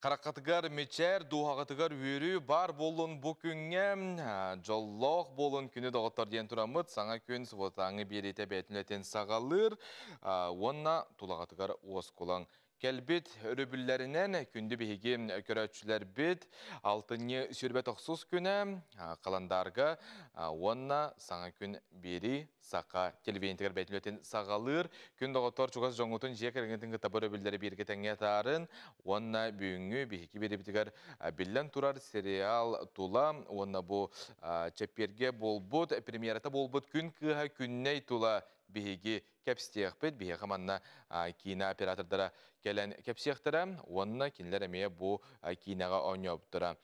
Хараххытыгар мичээр, дууһаҕытыгар үөрүү баар буоллун бу күҥҥэ, дьоллоох буолун күнү доҕоттор диэн тураммыт, саҥа күн субуотааҥҥы биэриитэ бэйэтин үлэтин саҕалыыр уонна тулаҕытыгар уоскулаҥ. Кэлбит өрөбүллэринэн күндү биһиги көрөөччүлэрбит алтынньы 29 күнэ халандаарга уонна саҥа күн биэрии Саха телевидениетигэр бэйэтин үлэтин саҕалыыр. Күн доҕоттор чугас дьоҥҥутун дьиэ кэргэҥҥитин кытта бу өрөбүллэри бииргэ тэҥҥэ атаарын уонна бүгүҥҥү биһиги биэриибитигэр биллэн турар сериал тула уонна бу чэппиэргэ буолбут премьерата буолбут Күн кыыһа Күннэй тула биһиги кэпсиэхпит. Биһиэхэ манна киинэ оператордара кэлэн кэпсиэхтэрэ уонна кинилэр эмиэ бу киинэҕэ оонньообуттара.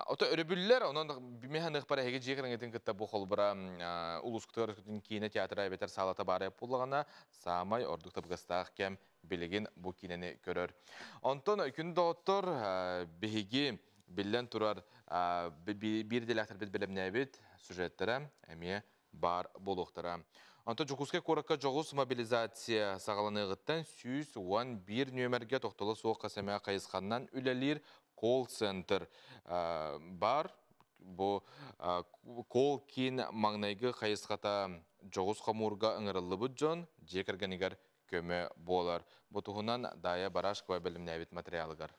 Ото өрөбүллэр, онон миһаныахпар эһиги дьиэ кэргэҥҥитин кытта бу холбура улуускутугар киинэ театра эбэтэр саалата баара буоллаҕына, саамай ордук табыгастаах кэм билигин бу киинэни көрөр. Онтон күн доҕоттор биһиги биллэн турар биир идэлээхтэрбит бэлэмнээбит сюжеттара эмиэ баар буолуохтара. Онтон Дьокуускай куоракка дьоҕус мобилизация саҕаланыаҕыттан 111 нүөмэргэ тохтоло суох хас эмэ хайысханнан үлэлиир колл-центр баар. Бу колл-киин маҥнайгы хайысхата дьоҕус хомуурга ыҥырыллыбыт дьон дьиэ кэргэнигэр көмө буолар. Бу туһунан Дая Барашкова бэлэмнээбит материалыгар.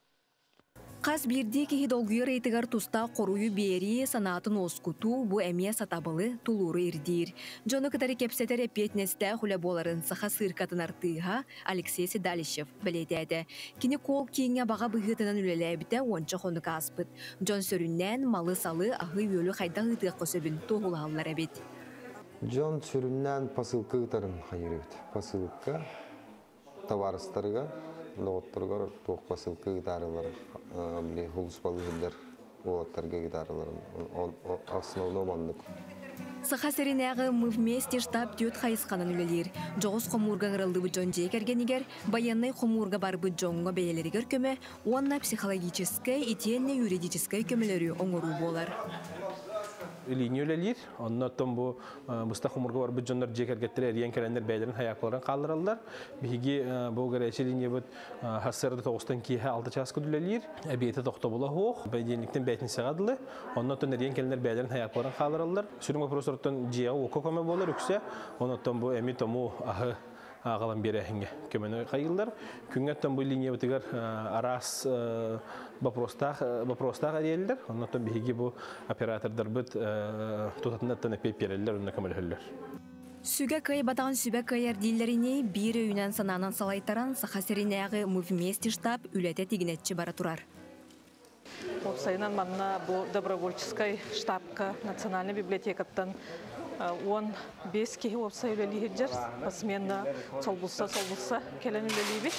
Хас биирдии киһи долгуйар ыйытыгар тустаах хоруйу биэрии, санаатын уоскутуу бу эмиэ сатабылы, тулууру ирдиир. Дьону кытары кэпсэтэр эппиэтинэстээх үлэ буоларын саха сыыркатын артыыһа Алексей Седалищев бэлиэтээтэ. Кини кол-кииҥҥэ баҕа быһыытынан үлэлээбитэ уонча хонук ааспыт. Дьон сүрүннээн малы-салы, аһы-үөлү хайдах ыытыахха сөбүн туоһулаһаллар эбит. Дьон сүрүннээн посылка ыытарын хайыыр эбит. Посылка табаарыстарыгар, доҕотторугар туох посылка ыытаарылар, били сулууспалыырдар уолаттарга ыытаарылар основном оннук. Саха сиринээҕи «Мы вместе» штаб түөрт хайысханан үлэлиир. Дьоҕус хомуурга ыҥырыллыбыт дьон дьиэ кэргэнигэр, байыаннай хомуурга барбыт дьоҥҥо бэйэлэригэр көмө уонна психологическай итиэннэ юридическай көмөлөрү оҥоруу буолар. Илиини үлэлиир. Онно оттон бу быстах хомуурга барбыт дьоннор дьиэ кэргэттэрэ эрийэн кэлэннэр бэйэлэрин хайаакаларын хааллараллар. Биһиги бу горячай линиябыт сарсыарда тоҕустан киэһэ алта чааска үлэлиир. Эбиэтэ тохтобула суох. Понедельниктэн бээтинсэҕэ дылы. Онно оттон эрийэн кэлэннэр бэйэлэрин хайаакаларын хааллараллар. Сүрүн вопростортон дьиэҕэ уокка көмө буолар үксэ. Онон бу эми тому аһы аҕалан биэрээһиҥҥэ көмөнү хайыыллар. Күҥҥэ оттон бу линиябытыгар араас вопростаах вопростаах эрийэллэр. Оннуттан биһиги бу оператордарбыт тутатынаттан эппиэт биэрэллэр уонна көмөлөһөллөр. Сүгэ кыайбатаҕын сүбэ кыайар дииллэринии, биир өйүнэн санаанан салайтаран Саха сиринээҕи Мы вместе штаб үлэтэ тигинэччи бара турар. Уопсайынан манна бу добровольческай штабка национальнай библиотекаттан 15 киһи уопсай үлэлии сылдьар. Посменно солбулса-солбулса кэлэн үлэлиибит.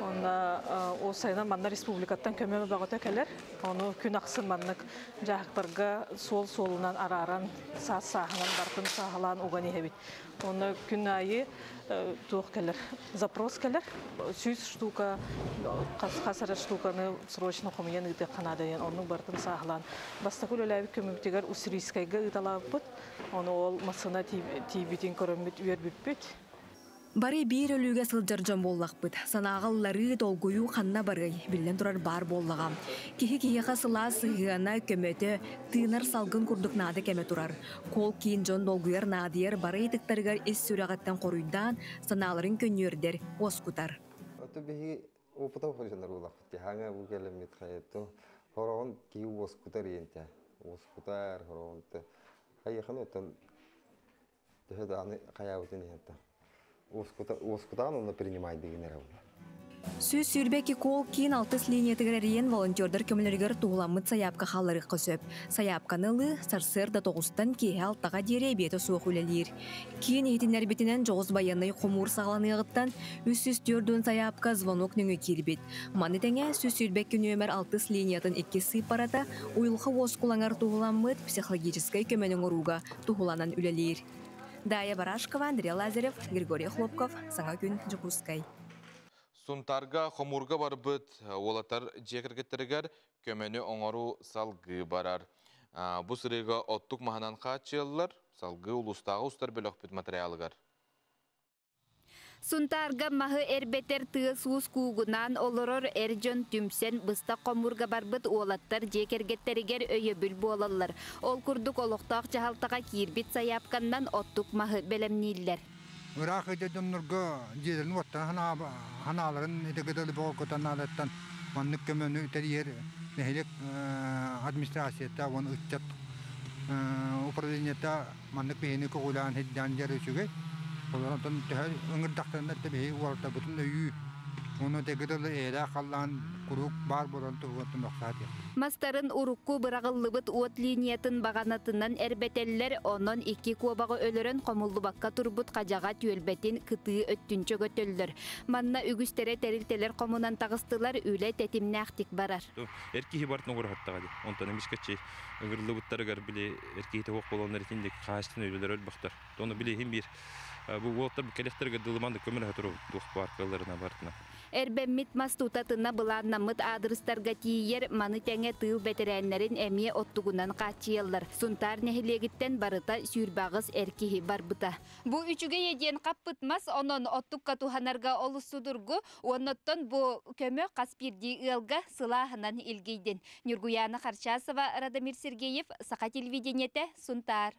Онно уопсайынан манна республикаттан көмө бөҕөтө кэлэр. Ону күн ахсын маннык дьаһахтарга суол суолунан арааран, саас сааһынан бартын сааһылаан уган иһэбит. Онно күн аайы туох кэлэр, запрос кэлэр. 100 штука, хас эрэ штуканы срочно хомуйан ыытыахха наада диэн оннук барытын сааһылаан. Бастакы үлэлээбит көмөбүтүгэр Уссурийскайга ыыталаабыппыт. Ону ол массыына тиийбитин көрөммүт үөрбүппүт. Бары биир өлүүгэ сылдьар дьон буоллахпыт. Санааҕа ылларыы, долгуйуу ханна барыай, биллэн турар баар буоллаҕа. Киһи киһиэхэ сылаас сыһыана, көмөтө, тыынар салгын курдук наада кэмэ турар. Кол-киин дьон долгуйар наадыйар бары ыйытыктарыгар ис сүрэҕиттэн хоруйдаан, санааларын көнньүөрдэр, уоскутар. Ото биһиги опыта хоһунар улахпыт. Хаҥа бу кэлэммит хайытын хороҕун киһи уоскутар иэнтэ. Уоскутар хороҕун хайыхан оттон төһө даҕаны хайаабытын иһэн уоскутаан онно принимай дигин эрэ 122 кол-киин алтыс линиятыгар эрийэн волонтердар көмөлөрүгэр туһуламмыт сайаапка хаалларыахха сөп. Сайаапканы ылыы сарсыарда тоҕустан киэһэ алтаҕа диэри эбиэтэ суох үлэлиир. Киин иһитиннэрбитинэн дьоҕус байыаннай хомуур саҕаланыаҕыттан 304 сайаапка звонок нөҥүө киирбит. Маны тэҥэ 122 нүөмэр алтыс линиятын иккис сыыппарата уйулҕа уоскулаҥар туһуламмыт психологическай көмөнү оҥорууга туһуланан үлэлиир. Дая Барашкова, Андрей Лазарев, Григорий Хлопков, Саҥа күн, Дьокуускай. Сунтаарга хомуурга барбыт уолаттар дьиэ кэргэттэригэр көмөнү оҥоруу салгыы барар. Бу сырыыга оттук маһынан хааччыйаллар, салгыы улуустааҕы устар бөлөхпүт материалыгар. Сунтаарга маһы эрбэтэр тыас-уус куугунаан олорор эр дьон түмсэн быстах хомуурга барбыт уолаттар дьиэ кэргэттэригэр өйөбүл буолаллар. Ол курдук олохтоох дьаһалтаҕа киирбит сайаапканнан оттук маһы бэлэмнииллэр. Ыраах ыйда дьоннорго дьиэлэрин уоттарын ханааларын итэгэтэ бөҕөргөтөн маннык көмөнү тэрийэр нэһилиэк администрацията уонна ыччат управлениета маннык биһини көҕүлээн сирдээн дьэр үчүгэй. Олорон төһө ыҥырдахтарына биһи уолаттарбытын өйүү уонна тегедалы эйэлээх халлаан куруук баар буолан туһугар тумахсаат. Мастарын урукку быраҕыллыбыт уот линиятын баҕанатынан эрбэтэллэр, онон икки куобаҕы өлөрөн хомуллубакка турбут хадьаҕа түөлбэтин кытыы өттүн чөгөтөллөр. Манна үгүстэрэ тэрилтэлэр хомунан таҕыстылар, үлэ тэтимнээхтик барар. Эр киһи бартын оҕураһаттаҕа дии. Онтон эмискэччи ыҥырыллыбыттарыгар били эр киһи туох буоланнар итинник хаачыстыбаны үлэлэр өлбөхтөр. Тону билиһин биир бу уолаттар кэлихтэргэ дылыманды көмөлөһө туру туох баар кыалларына бартына. Эрбэммит мас тутатына былааннаммыт аадырыстарга тиийэр, маны тэҥэ тыыл бэтэрээннэрин эмиэ оттугунан хааччыйаллар. Сунтаар нэһилиэгиттэн барыта 28 эр киһи барбыта. Бу үчүгэй диэн хаппыт мас, онон оттукка туһанарга олус судургу, оннуттан бу көмө хас биирдии ыалга сылааһынан илгийдин. Нюргуяна Харчасова, Радомир Сергеев, Саха телевидениете, Сунтаар.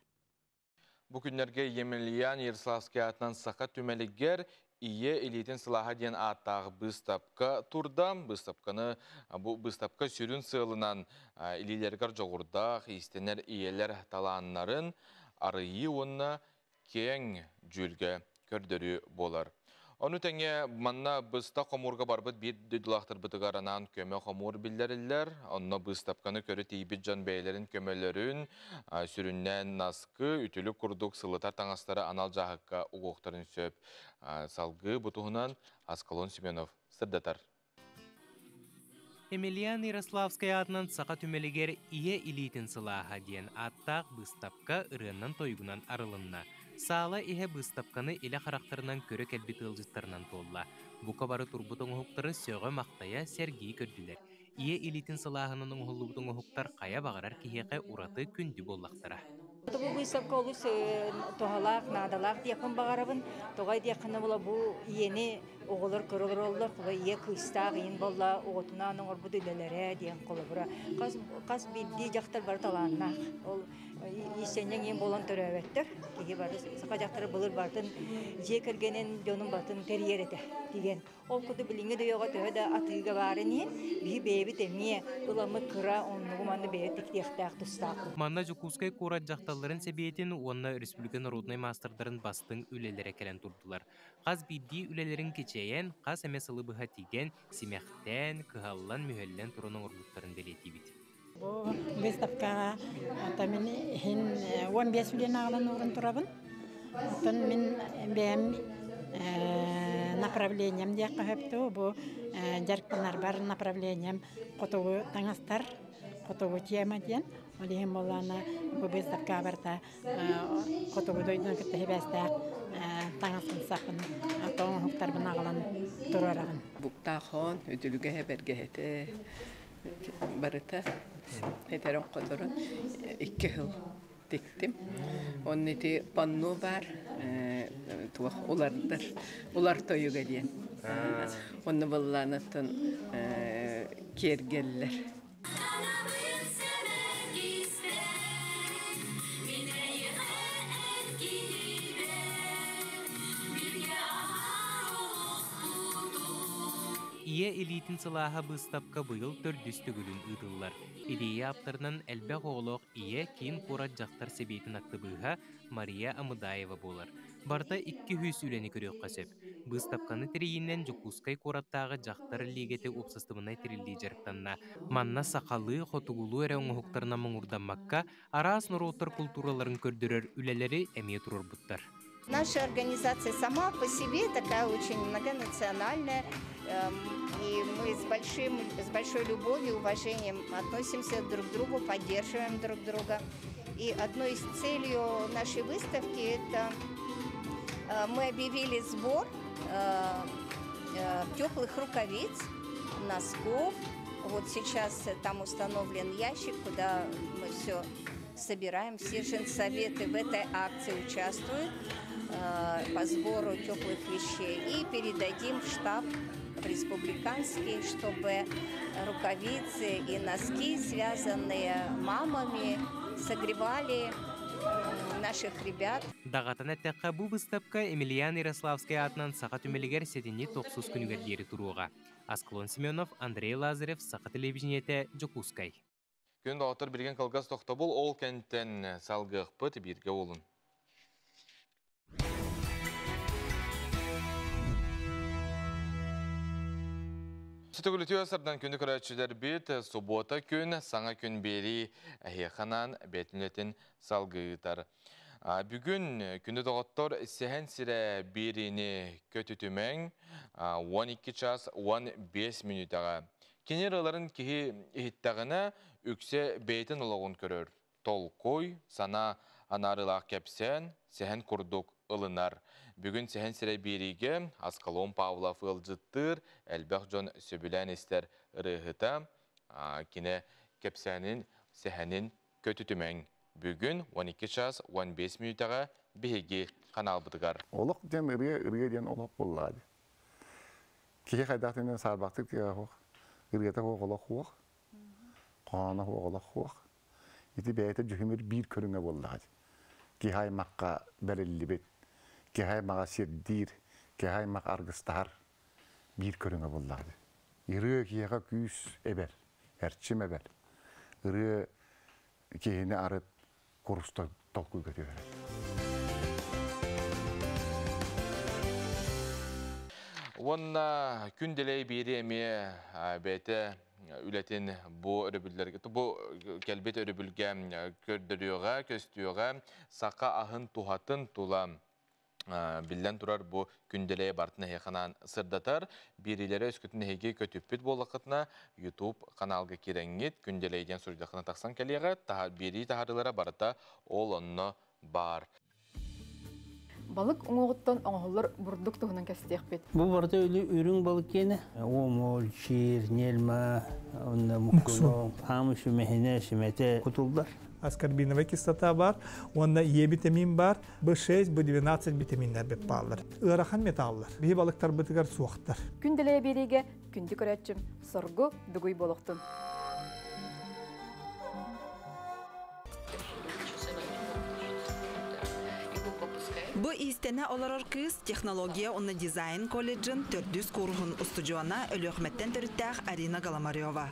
Бу күннэргэ Емельян Ярославский аатынан Саха түмэлигэр Ийэ илиитин сылааһа диэн ааттаах быыстапка турда. Быыстапканы бу быыстапка сүрүн сыалынан илиилэригэр дьоҕурдаах иистэнэр ийэлэр талааннарын арыйыы уонна киэҥ дьүүлгэ көрдөрүү буолар. Ону тэҥэ манна быстах хомуурга барбыт биир дойдулаахтарбытыгар анаан көмө хомуур биллэриллэр. Онно быыстапканы көрө тиийбит дьон бэйэлэрин көмөлөрүн сүрүннээн наскы, үтүлүк курдук сылытар таҥастары анал дьааһыкка угуохтарын сөп. Салгыы бу туһунан Аскалон Семенов сырдатар. Емельян Ярославскай аатынан Саха түмэлигэр Ийэ илиитин сылааһа диэн ааттаах быыстапка ырыаннан тойугунан арылынна. Саала иһэ быыстапканы илэ харахтарынан көрө кэлбит ыалдьыттарынан туолла. Бука бары турбут оҥоһуктары сөҕө-махтайа, сэргии көрдүлэр. Ийэ илиитин сылааһынан оҥоһуллубут оҥоһуктар хайа баҕарар киһиэхэ ураты күндү буоллахтара. Бу быыстапка олус туһалаах, наадалаах диэхпин баҕарабын. Тоҕо диэххинэ була бу ийэни оҕолор көрөлөр, холо ийэ кыыстаах ийин болла оҕотунаан оҥорбут үлэлэрэ диэн холобура. Хас хас биирдии дьахтар бары талааннаах. Ол иистэнньэҥ ийэн буолан төрөөбөттөр. Киһи бары саха дьахтара былыр бартын дьиэ кэргэнин дьонун бартын тэрийэр этэ тиген. Ол курдук билиҥҥи дөйөҕө төһө да атыыга баарын иһин, биһи бэйэбит эмиэ ыламмыт кыра оннугу манны бэйэ тиктиэхтээх тустаах. Манна Дьокуускай куорат дьахталларын сэбиэтин уонна республика народнай маастардарын бастыҥ үлэлэрэ кэлэн турдулар. Хас биирдии үлэлэрин кичэйэн, хас эмэ сылы быһа тигэн, симэхтээн, кыһаллан-мүһэллэн туран оҥорбуттарын бэлиэтиибит. Бу выставкаҕа мин иһин 15 үлэн аҕалан уурун турабын. Оттон мин бэйэм направлением диэххэ сөптүү бу дьарыктанарбар направлением хотугу таҥастар, хотугу тема диэн. Ол иһин буоллаҕына бу выставкаҕа барыта хотугу дойдуну кытта сибээстээх таҥаспын саппын оҥоһуктарбын аҕалан туруорабын. Буктаахон, үтүлүгэ бэргэһэтэ барыта этерон которун 2 жыл тиктим. Онно ити панно бар туох улардар, улар тойуга диэн. Онно быллаанаттан киэргэллэр. Ийэ илиитин сылааһа быыстапка быйыл төрдүс төгүлүн ыытыллар. Идея ааптарынан элбэх оҕолоох ийэ киин куорат дьахтар сэбиэтин актыбыыһа Мария Амыдаева буолар. Барыта 200 үлэни көрүөххэ сөп. Быыстапканы тэрийиинэн Дьокуускай куораттааҕы дьахтар лиигэтэ уопсастыбаннай тэриллии дьарыктанна. Манна сахалыы, хотугулуу эрэ оҥоһуктарынан муҥурдаммакка, араас норуоттар култуураларын көрдөрөр үлэлэри эмиэ туруорбуттар. Наша организация сама по себе такая очень многонациональная, и мы с большой любовью и уважением относимся друг к другу, поддерживаем друг друга. И одной из целей нашей выставки это мы объявили сбор теплых рукавиц, носков. Вот сейчас там установлен ящик, куда мы все Собираем, все женсоветы в этой акции участвуют по сбору теплых вещей и передадим в штаб республиканский, чтобы рукавицы и носки, связанные мамами, согревали наших ребят. Даҕатан эттэххэ, бу быыстапка Емельян Ярославскай аатынан Саха түмэлигэр сэтинньи тохсус күнүгэр диэри туруоҕа. Аскалон Семенов, Андрей Лазарев, Саха телевидениетэ, Дьокуускай. Күн доҕоттор, билигин кылгас тохтобул, ол кэнтэн салгыахпыт, бииргэ буолун. Сүтүгүлүтүө сардан күнү көрөөччүлэрбит, суббота күн, саҥа күн биэрии эһиэханан бээтинэтин салгыытар. Бүгүн күнү доҕоттор сэһэн сирэ биэриини көтүтүмэҥ 12 час 15 мүнүүтэҕэ. Кини ырыаларын киһи иһиттэҕинэ үксэ бэйэтин олоҕун көрөр. Толкуй, санаа анаарыылаах кэпсээн, сэһэн курдук ылынар. Бүгүн сэһэн сирэ биэриигэ Аскалон Павлов ыалдьыттыыр, элбэх дьон сөбүлээн истэр ырыаһыта. Кини кэпсээнин, сэһэнин көтүтүмэҥ. Бүгүн 12 час 15 мүнүүтэҕэ биһиги ханаалбытыгар. Олох диэн ырыа, ырыа диэн олох буоллаҕа дии. Киһи хайдах диэн саарбахтык тыа ырыата суох олох суох, хоһооно суох олох суох. Ити бэйэтэ дьүһүмүр биир көрүҥэ буоллаҕа дии. Киһи аймахха бэриллибит, киһи аймаҕа сирдиир, киһи аймах аргыстаһар биир көрүҥэ буоллаҕа дии. Ырыа киһиэхэ күүс эбэр, эрчим эбэр. Ырыа киһини арыт курус толкуйга түһэрэр. Уонна күн дэлэй биэри эмиэ бэйэтэ үлэтин бу өрөбүллэргэ бу кэлбит өрөбүлгэ көрдөрүөҕэ, көстүөҕэ саха аһын туһатын тула биллэн турар бу күндэлэйэ бартын эһиэхэ сырдатар. Биэриилэри өскөтүн эһиги көтүппүт буоллаххытына YouTube каналга кирэҥҥит күндэлэй диэн суруйдаххына тахсан кэлиэҕэ. Биэрии таһаарыылара барыта ол онно баар. Балык уҥуоҕуттан оҥоһуллар бурдук туһунан кэстиэхпит. Бу барыта үрүҥ балык киэнэ. Уомул, чиир, нельма, онно муксуно, хаамы сүмэһинэ, сүмэтэ кутуллар. Аскорбиновая кислота бар, уонна Е витамин бар, B6, B12 витаминнер беп бааллар. Ыарахан металлар. Биһи балыктарбытыгар суохтар. Күн дэлэйэ биэриигэ күндү көрөөччүм соргу дугуй буолуохтун. Бу иистэнэ олорор кыыс технология уонна дизайн колледжын төрдүс кууруһун устудьуона Өлүөхүмэттэн төрүттээх Арина Голомарева.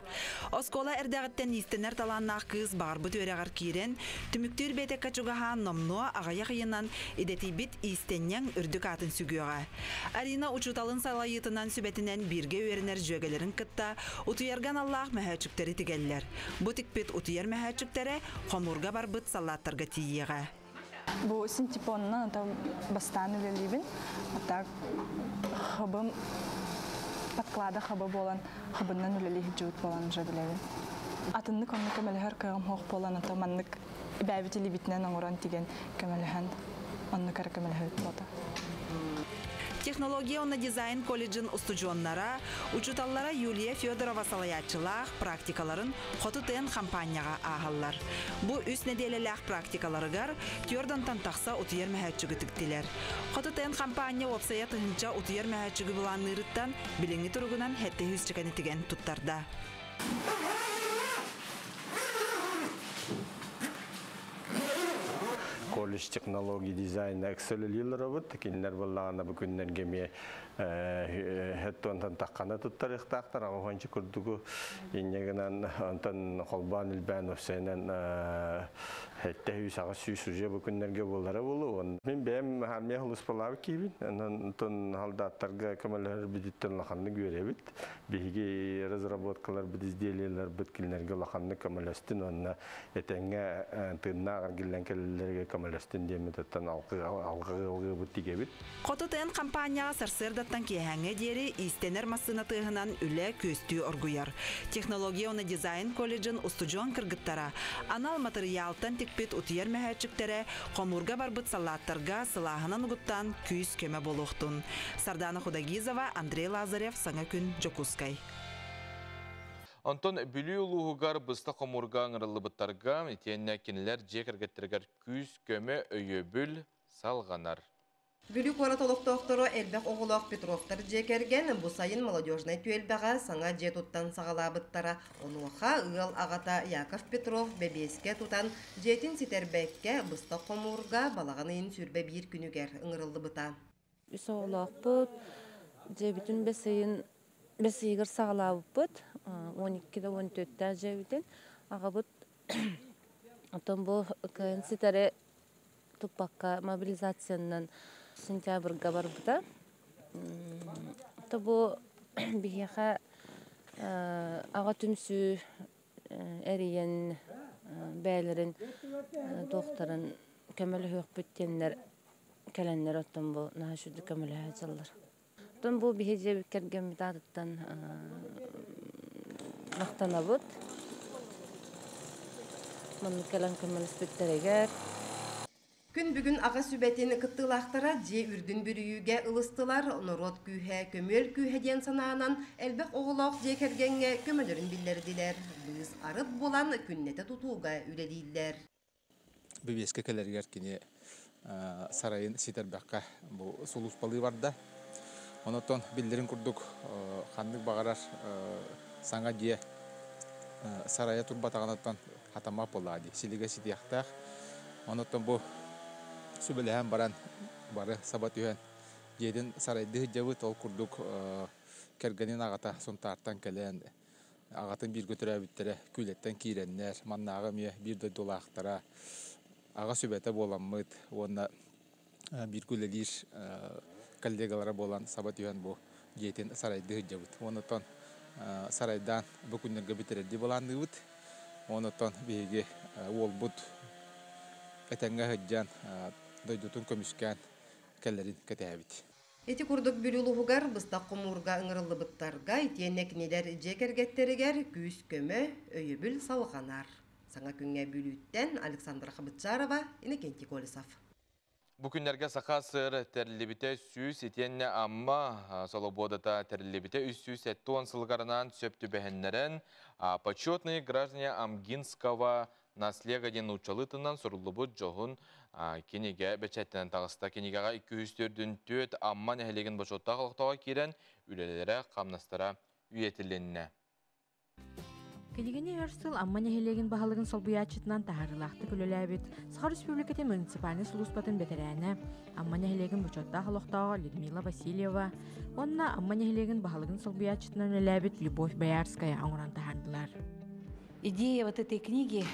Оскуола эрдэҕиттэн иистэнэр талааннаах кыыс баҕарбыт үөрэҕэр киирэн, түмүктүүр биэтэккэ чугаһаан номнуо аҕыйах ыйынан идэтийбит иистэнньэҥ үрдүк аатын сүгүөҕэ. Арина учууталын салайыытынан сүбэтинэн бииргэ үөрэнэр дьүөгэлэрин кытта утуйарга аналлаах мөһөөччүктэри тигэллэр. Бу тикпит утуйар мөһөөччүктэрэ хомуурга барбыт саллааттарга тиийиэҕэ. Бу синтепонна там бастаан үлэлиибин. А так хабым подклада хаба буолан хабыннан үлэлии жуут буолан уже билэбин. Атыннык онну көмөлөһөр кыаҕым суох буолан ото маннык бэйэбит илиибитинэн оҥорон тигэн көмөлөһөн оннук эрэ көмөлөһөбүт буолта. Технология уонна дизайн колледжын устудьуоннара, учууталлара Юлия Федорова салайааччылаах практикаларын Хоту тыан хампаанньаҕа ааһаллар. Бу үс нэдиэлэлээх практикаларыгар түөрт тахса утуйар мөһөөччүгү тиктилэр. Хоту тыан хампаанньа уопсайа тыһыынча утуйар мөһөөччүгү былаанныырыттан билиҥҥи туругунан сэттэ сүүс чэкэни тигэн туттарда. Колледж технологии дизайна эксэлэлиилэр кинилэр буоллаҕына бу күннэргэ эмиэ хэттуонтан таххана туттарыахтаахтар аҕыһончу курдугу инньэ гынан онтон холбоон илбээн уопсайынан 700-800 уже бу күннэргэ буолара буолуо. Мин бэйэм армия хулуспалаабыт киибин онтон халдааттарга көмөлөһөр бүдүттэн улаханнык үөрэбит. Биһиги разработкаларбыт, изделиеларбыт кинилэргэ улаханнык көмөлөстүн уонна этэҥҥэ тыыннаах эргиллэн кэлэллэргэ көмөлөстүн диэммит оттон алгыы тигэбит. Хоту тыан хампаанньаҕа сарсыардаттан киэһээҥҥэ диэри иистэнэр массыына тыаһынан үлэ күөстүү оргуйар. Технология уонна дизайн колледжын устудьуон кыргыттара анал матырыйаалтан тикпит утуйар мөһөөччүктэрэ хомуурга барбыт саллааттарга сылааһынан угуттаан күүс-көмө буолуохтун. Сардана Худагизова, Андрей Лазарев, Саҥа күн, Дьокуускай. Онтон Бүлүү улууһугар быстах хомуурга ыҥырыллыбыттарга итиэннэ кинилэр дьиэ кэргэттэригэр күүс-көмө, өйөбүл салҕанар. Бүлүү куорат олохтоохторо элбэх оҕолоох Петровтар дьиэ кэргэн бу сайын Молодежнай түөлбэҕэ саҥа дьиэ туттан саҕалаабыттара. Онуоха ыал аҕата Яков Петров бэбиэскэ тутан дьиэтин ситэрбэккэ быстах хомуурга балаҕан ыйын 21 күнүгэр ыҥырыллыбыта. Үс оҕолоохпут, дьиэбитин бэс ыйын бэс ыйыгар саҕалаабыппыт, 12 да 14-тээх дьиэбитин. Аҕабыт оттон бу кыайан ситэри туппакка мобилизациянан сентябрьга барбыта. То бу биһиэхэ аҕа түмсүү эрийэн бэйэлэрин туохтарын көмөлөһүөхпүт диэннэр кэлэннэр оттон бу наһаа үчүгэй көмөлөһө сылдьаллар. Оттон бу биһи дьиэбит кэргэммит аатыттан махтанабыт. Маннык кэлэн көмөлөспүттэригэр. Күн бүгүн аҕа сүбэтин кыттыылаахтара дьиэ үрдүн бүрүйүүгэ ылыстылар, норуот күүһэ, көмүөл күүһэ диэн санаанан элбэх оҕолоох дьиэ кэргэҥҥэ көмөлөрүн биллэрдилэр. Быыс арыт булан күннэтэ тутууга үлэлииллэр. Бэбиэскэ кэлэригэр кини сарайын ситэрбэккэ бу сулууспалыы барда. Онотон биллэрин курдук ханнык баҕарар саҥа дьиэ сарайа турбатаҕынаттан хатаммат буоллаҕа дии, силигэ ситиэхтээх. Онотон бу сүбэлэһэн баран бары саба түһэн дьиэтин сарайдыы сылдьабыт. Ол курдук кэргэнин аҕата Сунтаартан кэлэн аҕатын бииргэ төрөөбүттэрэ Күүлэттэн киирэннэр, маннааҕы эмиэ биир дойдулаахтара аҕа сүбэтэ буоламмыт уонна бииргэ үлэлиир коллегалара буолан саба түһэн бу дьиэтин сарайдыы сылдьабыт. Онтон сарайдаан бу күннэргэ бүтэрэрдии былаанныыбыт. Онтон биһиги уолбут этэҥҥэ сылдьан дойдутун көмүскээн кэлэрин кэтэһэбит. Ити курдук Бүлүү улууһугар быстах хомуурга ыҥырыллыбыттарга итиэннэ кинилэр дьиэ кэргэттэригэр күүс-көмө, өйөбүл салҕанар. Саҥа күҥҥэ Бүлүүттэн Александра Хабытчарова, Иннокентий Колесов. Бу күннэргэ Саха ССР тэриллибитэ 100 итиэннэ Амма Солобуодата тэриллибитэ 370 сылыгар анаан сөп түбэһиннэрэн «Почетные граждане Амгинского наслега» диэн нууччалыы тылынан суруллубут дьоһун кинигэ бэчээттэнэн таҕыста. Кинигэҕэ 244 Амма нэһилиэгин бочуоттаах олохтооҕо киирэн үлэлэрэ, хамнастара үйэтилиннэ. Кинигэни өр сыл Амма нэһилиэгин баһылыгын солбуйааччытынан таһаарыылаахтык үлэлээбит Саха Республикатын муниципальнай сулууспатын бэтэрээнэ, Амма нэһилиэгин бочуоттаах олохтооҕо Людмила Васильева уонна Амма нэһилиэгин баһылыгын солбуйааччытынан үлэлээбит Любовь Боярская оҥорон таһаардылар. Идея вот этой книги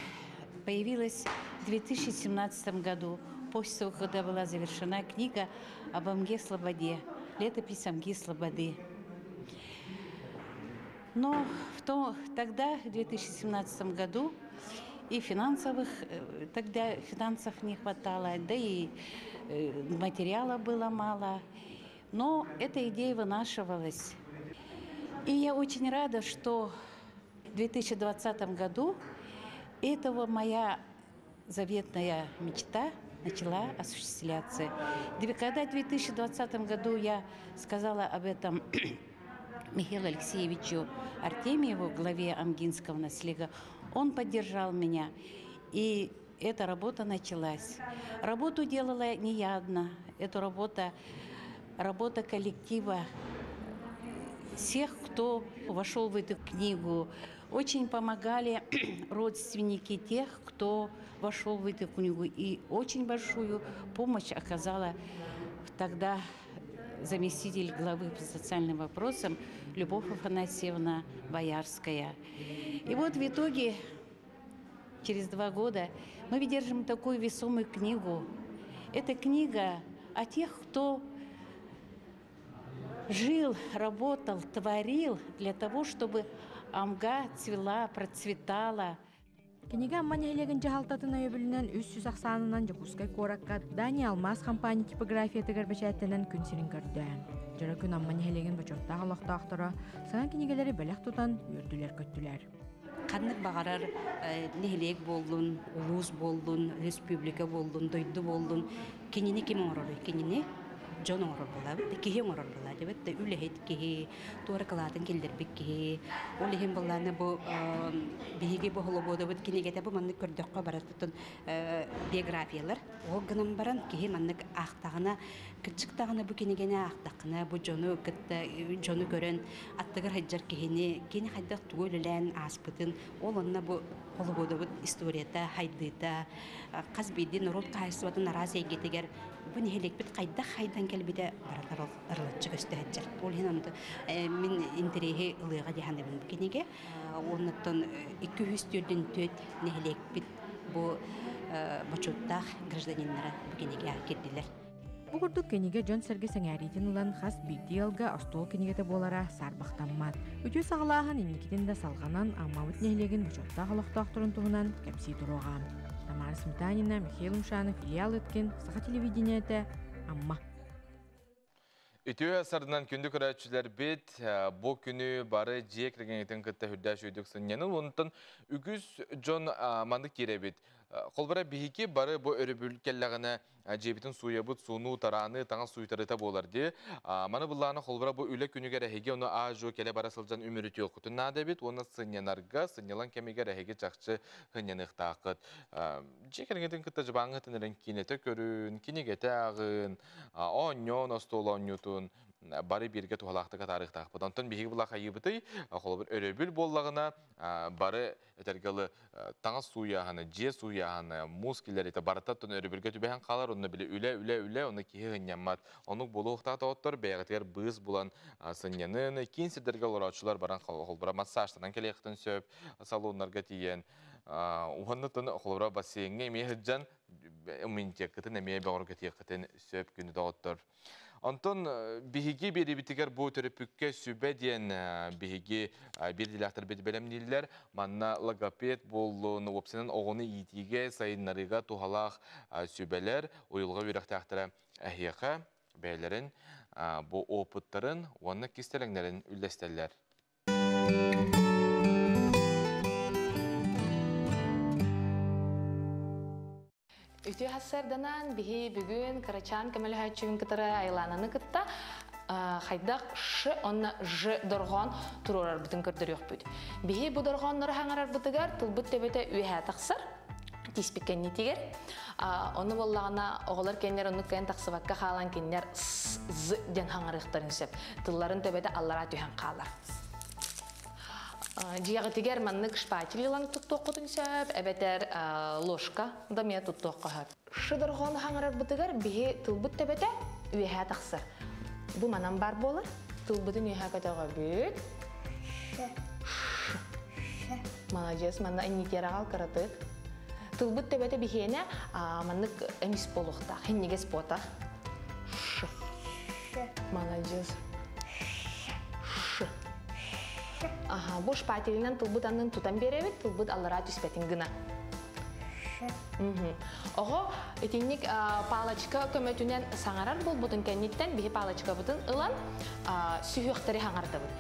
появилась в 2017 году, после того, когда была завершена книга об Амге Слободе, летопись Амги Слободы. Но тогда, в 2017 году, и финансовых, тогда финансов не хватало, да и материала было мало. Но эта идея вынашивалась. И я очень рада, что в 2020 году этого моя заветная мечта начала осуществляться. Когда в 2020 году я сказала об этом Михаилу Алексеевичу Артемьеву, главе Амгинского наслега, он поддержал меня. И эта работа началась. Работу делала не я одна. Это работа коллектива, всех, кто вошел в эту книгу. Очень помогали родственники тех, кто вошел в эту книгу. И очень большую помощь оказала тогда заместитель главы по социальным вопросам Любовь Афанасьевна Боярская. И вот в итоге, через 2 года, мы выдержим такую весомую книгу. Это книга о тех, кто жил, работал, творил для того, чтобы Амга цвела, процветала. Кинигэ Амма нэһилиэгин дьаһалтатын өйөбүлүнэн 300 ахсаанынан Дьокуускай куоракка Дани Алмаз компания типографиятыгар бэчээттэнэн күн сирин көрдө. Дьоро күн Амма нэһилиэгин бочуоттаах олохтоохторо саҥа кинигэлэри бэлэх тутан үөрдүлэр-көттүлэр. Ханнык баҕарар нэһилиэк буоллун, улуус буоллун, республика буоллун, дойду буоллун, кинини ким оҥороруй? Кинини дьон оҥорор буолаабыт, киһи оҥорор буолаабыт, үлэһит киһи, туора кылаатын киллэрбит киһи. Ол иһин буоллаана бу биһиги бу холобуодабыт кинигэтэ бу маннык көрдөххө барытын биографиялар. Ол гынан баран киһи маннык аахтаҕына, кырдьык даҕаны бу кинигэни аахтаххына, бу дьону кытта дьону көрөн аттыгар сылдьар киһини, кини хайдах тугу үлэлээн ааспытын, ол онно бу холобуодабыт историята, хайдыыта, хас биирдии норуот хаһаайыстыбатын араас эйгэтигэр бу нэһилиэкпит хайдах хайдан кэлбитэ барытар ол ырылыччы көстө сылдьар. Ол иһин онто мин интэриэһи ылыаҕа дии саныыбын бу кинигэ. Уоннаттан 244 нэһилиэкпит бу бочуоттаах гражданиннара бу кинигэ кирдилэр. Бу курдук кинигэ дьон-сэргэ сэҥээриитин ылан хас биирдии ыалга остуол кинигэтэ буолара саарбахтаммат. Үтүө саҕалааһын инникитин да салҕанан Аммабыт нэһилиэгин бочуоттаах олохтоохторун туһунан кэпсии туруоҕа. Тамара Сметанина, Михаил Умшанов, Илья Лыткин, Саха телевидениетэ, Амма. Үтүө сарынан күндү көрөөччүлэрбит бу күнү бары дьиэ кэргэҥҥитин кытта үрдээх үчүгэйдик сынньанын. Онтон үгүс дьон маннык киирэбит. Холбора биһиги бары бу өрөбүл кэллэҕинэ дьиэбитин сууйабыт, суунуу, тарааныы, таҥас сууйтарыыта буолар дии. Маны былаана холбора бу үлэ күнүгэр эһиги ону аа-дьуо кэлэ бара сылдьан үмүрүтүөххүтүн наада эбит уонна сынньанарга, сынньалаҥ кэмигэр эһиги чахчы сынньаныахтааххыт. Дьиэ кэргэҥҥитин кытта дьыбааҥҥытын эрэн киинэтэ көрүн, кинигэтэ ааҕын, оонньоон остуол оонньуутун бары бииргэ туһалаахтык атаарыахтаахпыт. Онтон биһиги була хайыыбытый, холобур, өрөбүл буоллаҕына бары этэргэ дылы таҥас сууйааһына, дьиэ сууйааһына, муус киллэриитэ барыта оттон өрөбүлгэ түбэһэн хаалар, онно били үлэ, үлэ, үлэ, онно киһи сынньаммат. Оннук буолуохтаах доҕоттор, бэйэҕитигэр быыс булан сынньанын, киин сирдэргэ олорооччулар баран холбура массажтанан кэлиэхтин сөп, салоннарга тиийэн, уонна холобура бассейҥҥа эмиэ сылдьан иммунитеккытын эмиэ бөҕөргөтүөххүтүн сөп күнү доҕоттор. Онтон биһиги биэрибитигэр бу төрөппүккэ сүбэ диэн биһиги биирдиилээхтэрбит бэлэмнииллэр. Манна логопед буоллун, уопсайынан оҕону иитиигэ, сайыннарыыга туһалаах сүбэлэр, уйулҕа үөрэхтээхтэрэ эһиэхэ бэйэлэрин бу опыттарын уонна кистэлэҥнэрин үллэстэллэр. Үтүө хассарданан биһи бүгүн кырачаан көмөлөһөөччүгүн кытары Айлананы кытта хайдах ш онна ж дорҕоон туруорарбытын көрдөрүөхпүт. Биһи бу дорҕооннору хаҥарарбытыгар тылбыт төбөтө үөһээ тахсар тииспит кэннитигэр. Ону буоллаҕына оҕолор кэннэр оннук кэлэн тахсыбакка хаалан кинилэр с з диэн хаҥарыахтарын сөп. Тылларын төбөтө аллараа түһэн хаалар. Дьиэҕитигэр маннык шпатель ылан туттуоххутун сөп, эбэтэр ложка да эмиэ туттуохха сөп. Шы дорҕоону хаҥарарбытыгар биһи тылбыт төбөтө үөһээ тахсар. Бу манан баар буолар. Тылбытын үөһээ көтөҕөбүт. Ш. Маладьыас, манна иннитиэр аҕал кыратык. Тылбыт төбөтө биһиэнэ маннык эмис буолуохтаах, хинньигэс буотах. Ш. Маладьыас. Ш. Аха, бу шпателинэн тылбыт аннын тутан биэрэбит, тылбыт аллараа түспэтин гына. Оҕо итинник палочка көмөтүнэн саҥарар буолбутун кэнниттэн биһи палочкабытын ылан сүһүөхтэри хаҥардабыт.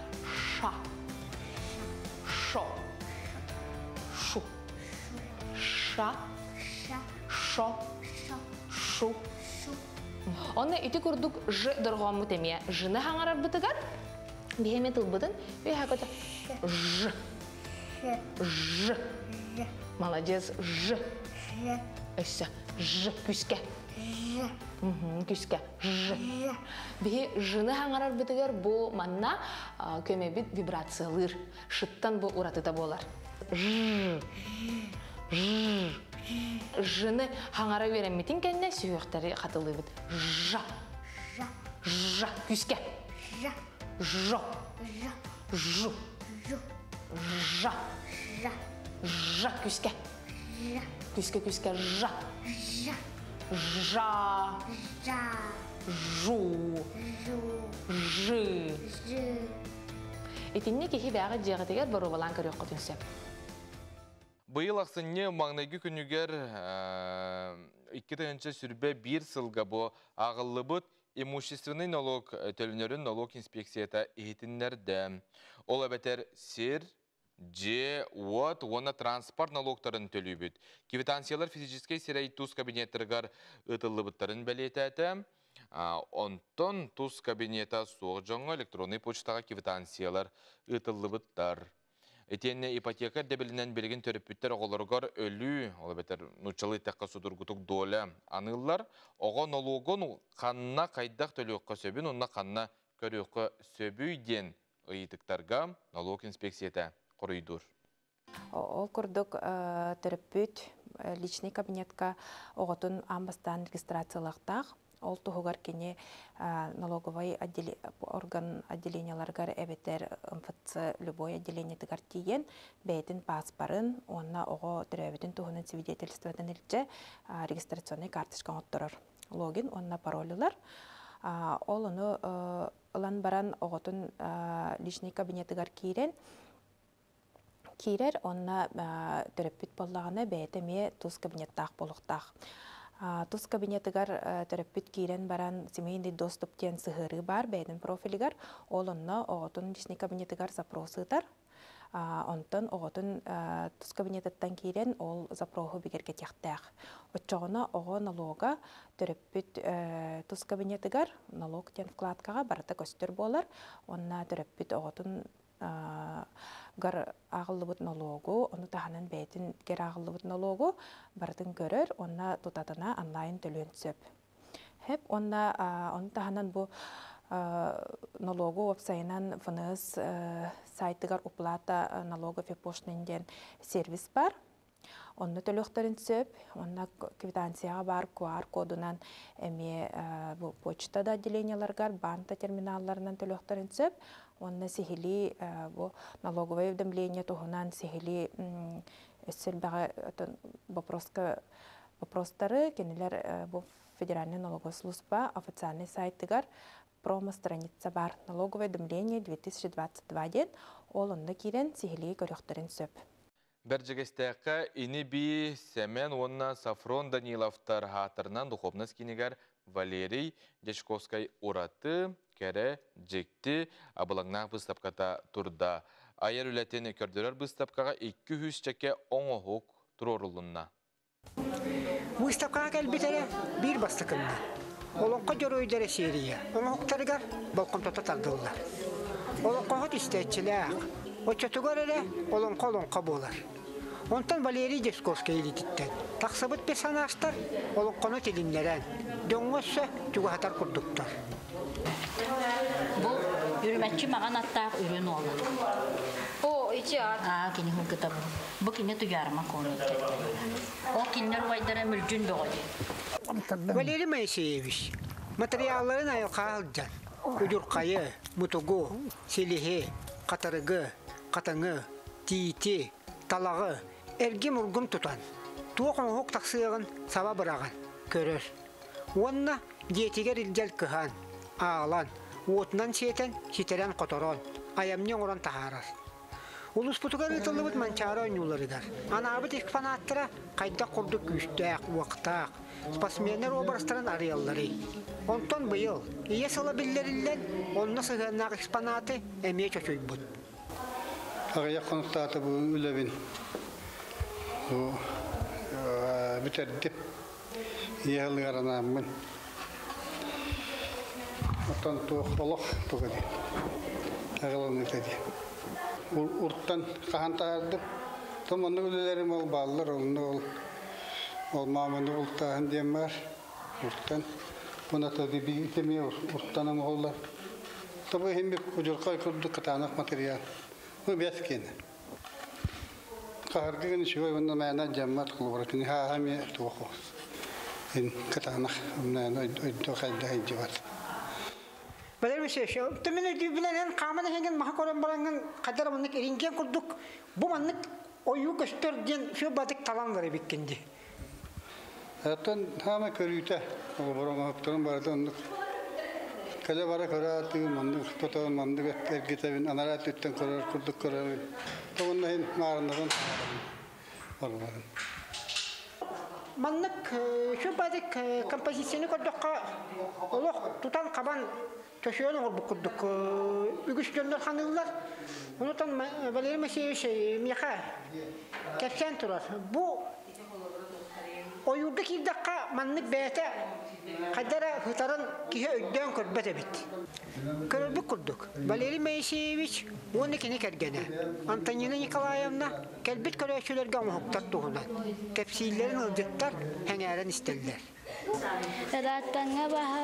Ша. Шо. Шу. Ша. Шо. Шу. Онно ити курдук ж дорҕооммут эмиэ жны хаҥарарбытыгар биһи эмиэ тылбытын үөһэ көтө ж ж молодец ж өссө ж күскэ күскэ ж биһи жны хаҥарарбытыгар бу манна көмөбүт вибрациялыыр шыттан бу уратыта буолар ж ж жны хаҥара үөрэммитин кэннэ сүһүөхтэри хатылыыбыт жа жа күскэ жо жу жа жа күскэ күскэ күскэ жа жа жу жы Итинник киһи бэҕэ дьиэҕитигэр боруобалаан көрүөххүтүн сөп. Быйыл ахсынньы маҥнайгы күнүгэр 2021 сылга бу ааҕыллыбыт имущественный налог төлөнөрүн налог инспекцията иһитиннэрдэ. Ол эбэтэр сир, дьиэ, уот уонна транспорт налогтарын төлүүбүт. Квитанциялар физическэй сирэй тус кабинеттарыгар ыытыллыбыттарын бэлиэтээтэ. Онтон тус кабинета суох дьоҥҥо электроннай почтаҕа квитанциялар ыытыллыбыттар. Итиэннэ ипотека ирдэбилинэн билигин төрөппүттэр оҕолоругар өлүү, ол эбэтэр нууччалыы эттэххэ судургутук доля аныыллар. Оҕо нолуогун ханна хайдах төлүөххэ сөбүн уонна ханна көрүөххэ сөбүй диэн ыйытыктарга нолуок инспекцията хоруйдуур. Ол курдук төрөппүт личный кабинетка оҕотун аан бастаан регистрациялыахтаах. Ол туһугар кини налоговай орган отделениеларыгар эбэтэр МФЦ любой отделениетыгар тиийэн бэйэтин пааспарын уонна оҕо төрөөбүтүн туһунан свидетельствотын илдьэ регистрационнай карточка оҥотторор. Логин уонна пароль ылар. Ол ону ылан баран оҕотун личный кабинетыгар киирэн киирэр уонна төрөппүт буоллаҕына бэйэтэ эмиэ тус кабинеттаах буолуохтаах. Тус кабинетыгар төрөппүт киирэн баран семейный доступ диэн сыһыарыы баар бэйэтин профилигар, ол онно оҕотун личный кабинетыгар запрос ыытар. Онтон оҕотун тус кабинетыттан киирэн ол запроһу бигэргэтиэхтээх. Оччоҕуна оҕо налога төрөппүт тус кабинетыгар налог диэн вкладкаҕа барыта көстөр буолар. Уонна төрөппүт оҕотун гар ааҕыллыбыт нолуогу, ону таһынан бэйэтин гэр ааҕыллыбыт нолуогу барытын көрөр уонна тутатына онлайн төлүөн сөп. Хэп уонна ону таһынан бу нолуогу уопсайынан ФНС сайтыгар уплата налогов и пошлин диэн сервис бар. Онно төлүөхтэрин сөп, онно квитанцияҕа баар QR кодунан эмиэ бу почта да отделениеларыгар, банк терминалларынан төлүөхтэрин сөп. Онно сиһилии бу налоговое уведомление туһунан сиһилии өссө элбэҕи вопроска вопростары кинилэр бу Федеральная налоговая служба официальный сайтыгар промо-страница бар налоговое уведомление 2022 диэн ол онно киирэн сиһилии көрүөхтэрин сөп. Бэрдьигэстээххэ ини-бии Сэмэн уонна Сафрон Даниловтар ааттарынан духовность кинигэр Валерий Дьячковскай ураты, кэрэ, дьикти, абылаҥнаах быыстапката турда. Айар үлэтин көрдөрөр быыстапкаҕа 200 чэкэ оҥоһук туруорулунна. Выставкаҕа кэлбитэрэ биир бастакынна. Олоҥхо дьоруойдара серия оҥоһуктарыгар болҕомтото тардыллар. Олоҥхоһут истээччилээх, оччотугар эрэ олоҥхо олоҥхо буолар. Онтон Валерий Дьячковскай илиититтэн тахсыбыт персонажтар олоҥхону тилиннэрэн, дьоҥҥо өссө чугаһатар курдуктар. Бу үрүмэччи маҕан аттаах үрүн уола. О, ити ат. Аа, кини хылгыта бу. Бу кини туйаарма куонун Ол кинилэр убайдара Мүлдьүн бөҕө дии. Валерий Моисеевич материалларын айылҕа сылдьан удьурхайы, мутугу, силиһи, хатырыгы, хатыҥы, тиити, талаҕы эргим-ургум тутан, туох оҥоһук тахсыаҕын саба быраҕан көрөр. Уонна дьиэтигэр илдьэл кыһан, аалан, уотунан сиэтэн, ситэрэн-хоторон, айамньы оҥорон таһаарар. Улууспутугар ыытыллыбыт Манчаары оонньууларыгар анаабыт экспонаттара хайдах курдук күүстээх, уохтаах, спортсменнар образтарын арыйалларый? Онтон быйыл Ийэ сыла биллэриллэн, онно сыһыаннаах экспонаты эмиэ чочуйбут. Аҕыйах хонуктаата бу үлэбин бүтэрдим. Ийэ сылыгар анааммын. Оттон туох олох туга диэн. Аҕыланыыта диэн. Уртан хаһан таһаардым. Том оннук үлэлэрим ол бааллар, онно ол ол мааманы бултааһын диэн бар. Уртан буната эмиэ уртан оҥоһуллар. Тобу иһин удьурхай курдук кытаанах материал. Бу бэс киэнэ. Хаһарга гын үчүгэй уонна мээнэ дьаммат холобура кини хааһа эмиэ туох ин кытаанах мээнэ ойдо хайда хайдыбат. Валерий Васильевич, мен өйдүүбүнэн эн хааман иһэҥҥин маһа көрөн бараҥҥын хайдах маннык ириҥкиэн курдук бу маннык ойуу көстөр диэн сүр батык талан бар эбиккин дии. Оттон хаама көрүүтэ холобура оҥоһуктарын барыта оннук кэлэ бара көрө маннык тотон маннык эргитэбин анараа өттүттэн көрөр курдук көрөбүн. Тоҕунна иһин маарыннарын барбарын. Маннык сүр батык композицияны көрдөххө олох тутан хабан төсөөн оҥорбут курдук үгүс дьоннор ханыыллар. Онутан Валерий Моисеевич миэхэ кэпсээн турар. Бу ойуурга киирдэххэ маннык бэйэтэ хайда эрэ ытарын киһи өйдөөн көрбөт эбит. Көрөрбүт курдук, Валерий Моисеевич уонна кини кэргэнэ Антонина Николаевна кэлбит көрөөччүлэргэ оҥоһуктар туһунан кэпсииллэрин ыалдьыттар сэҥээрэн истэллэр. Ырааттаҥҥа баһа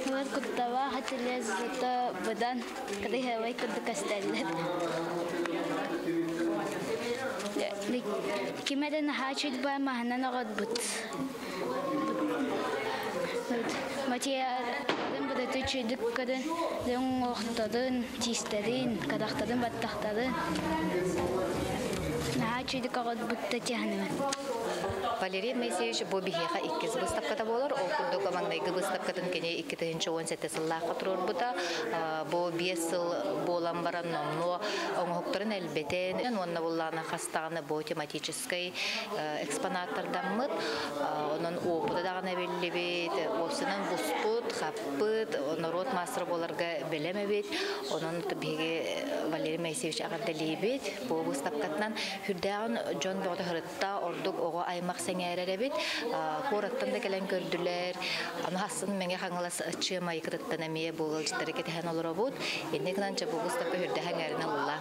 ылар кутталаах этилэр зато быдан кырыһыабай курдук көстөллөр. Ким эрэ наһаа үчүгэй маһынан оҕорбут. Материалын быдаты үчүгдүк көрөн, уҥуохтарын, тиистэрин, харахтарын, баттахтарын наһаа үчүгдүк оҕорбут Татьяна. Валерий Моисеевич бу биһиэхэ иккис выставката буолар. Ол курдук маҥнайгы выставкатын кини 2017 сыллаахха туруорбута. Бу 5 сыл буолан баран номнуо оҥоһуктарын элбэтэн уонна буллаана хастаҕына бу тематическай экспонаттардаммыт. Онон опыта даҕаны биллибит, уопсанан буспут, хаппыт, норуот маастара буоларга бэлэм эбит. Онон биһиги Валерий Моисеевич эҕэрдэлиибит. Бу выставкатынан Үрдээҕин дьон бөҕөтө сырытта, ордук оҕо аймах сэҥээрэр эбит. Куораттан да кэлэн көрдүлэр. Аны хассын Мэҥэ Хаҥалас Чыамайыкытыттан эмиэ бу ыалдьыттары кэтэһэн олоробут. Инньэ гынан чэ бу быыстапка үрдэһэ эҥээринэ ылла.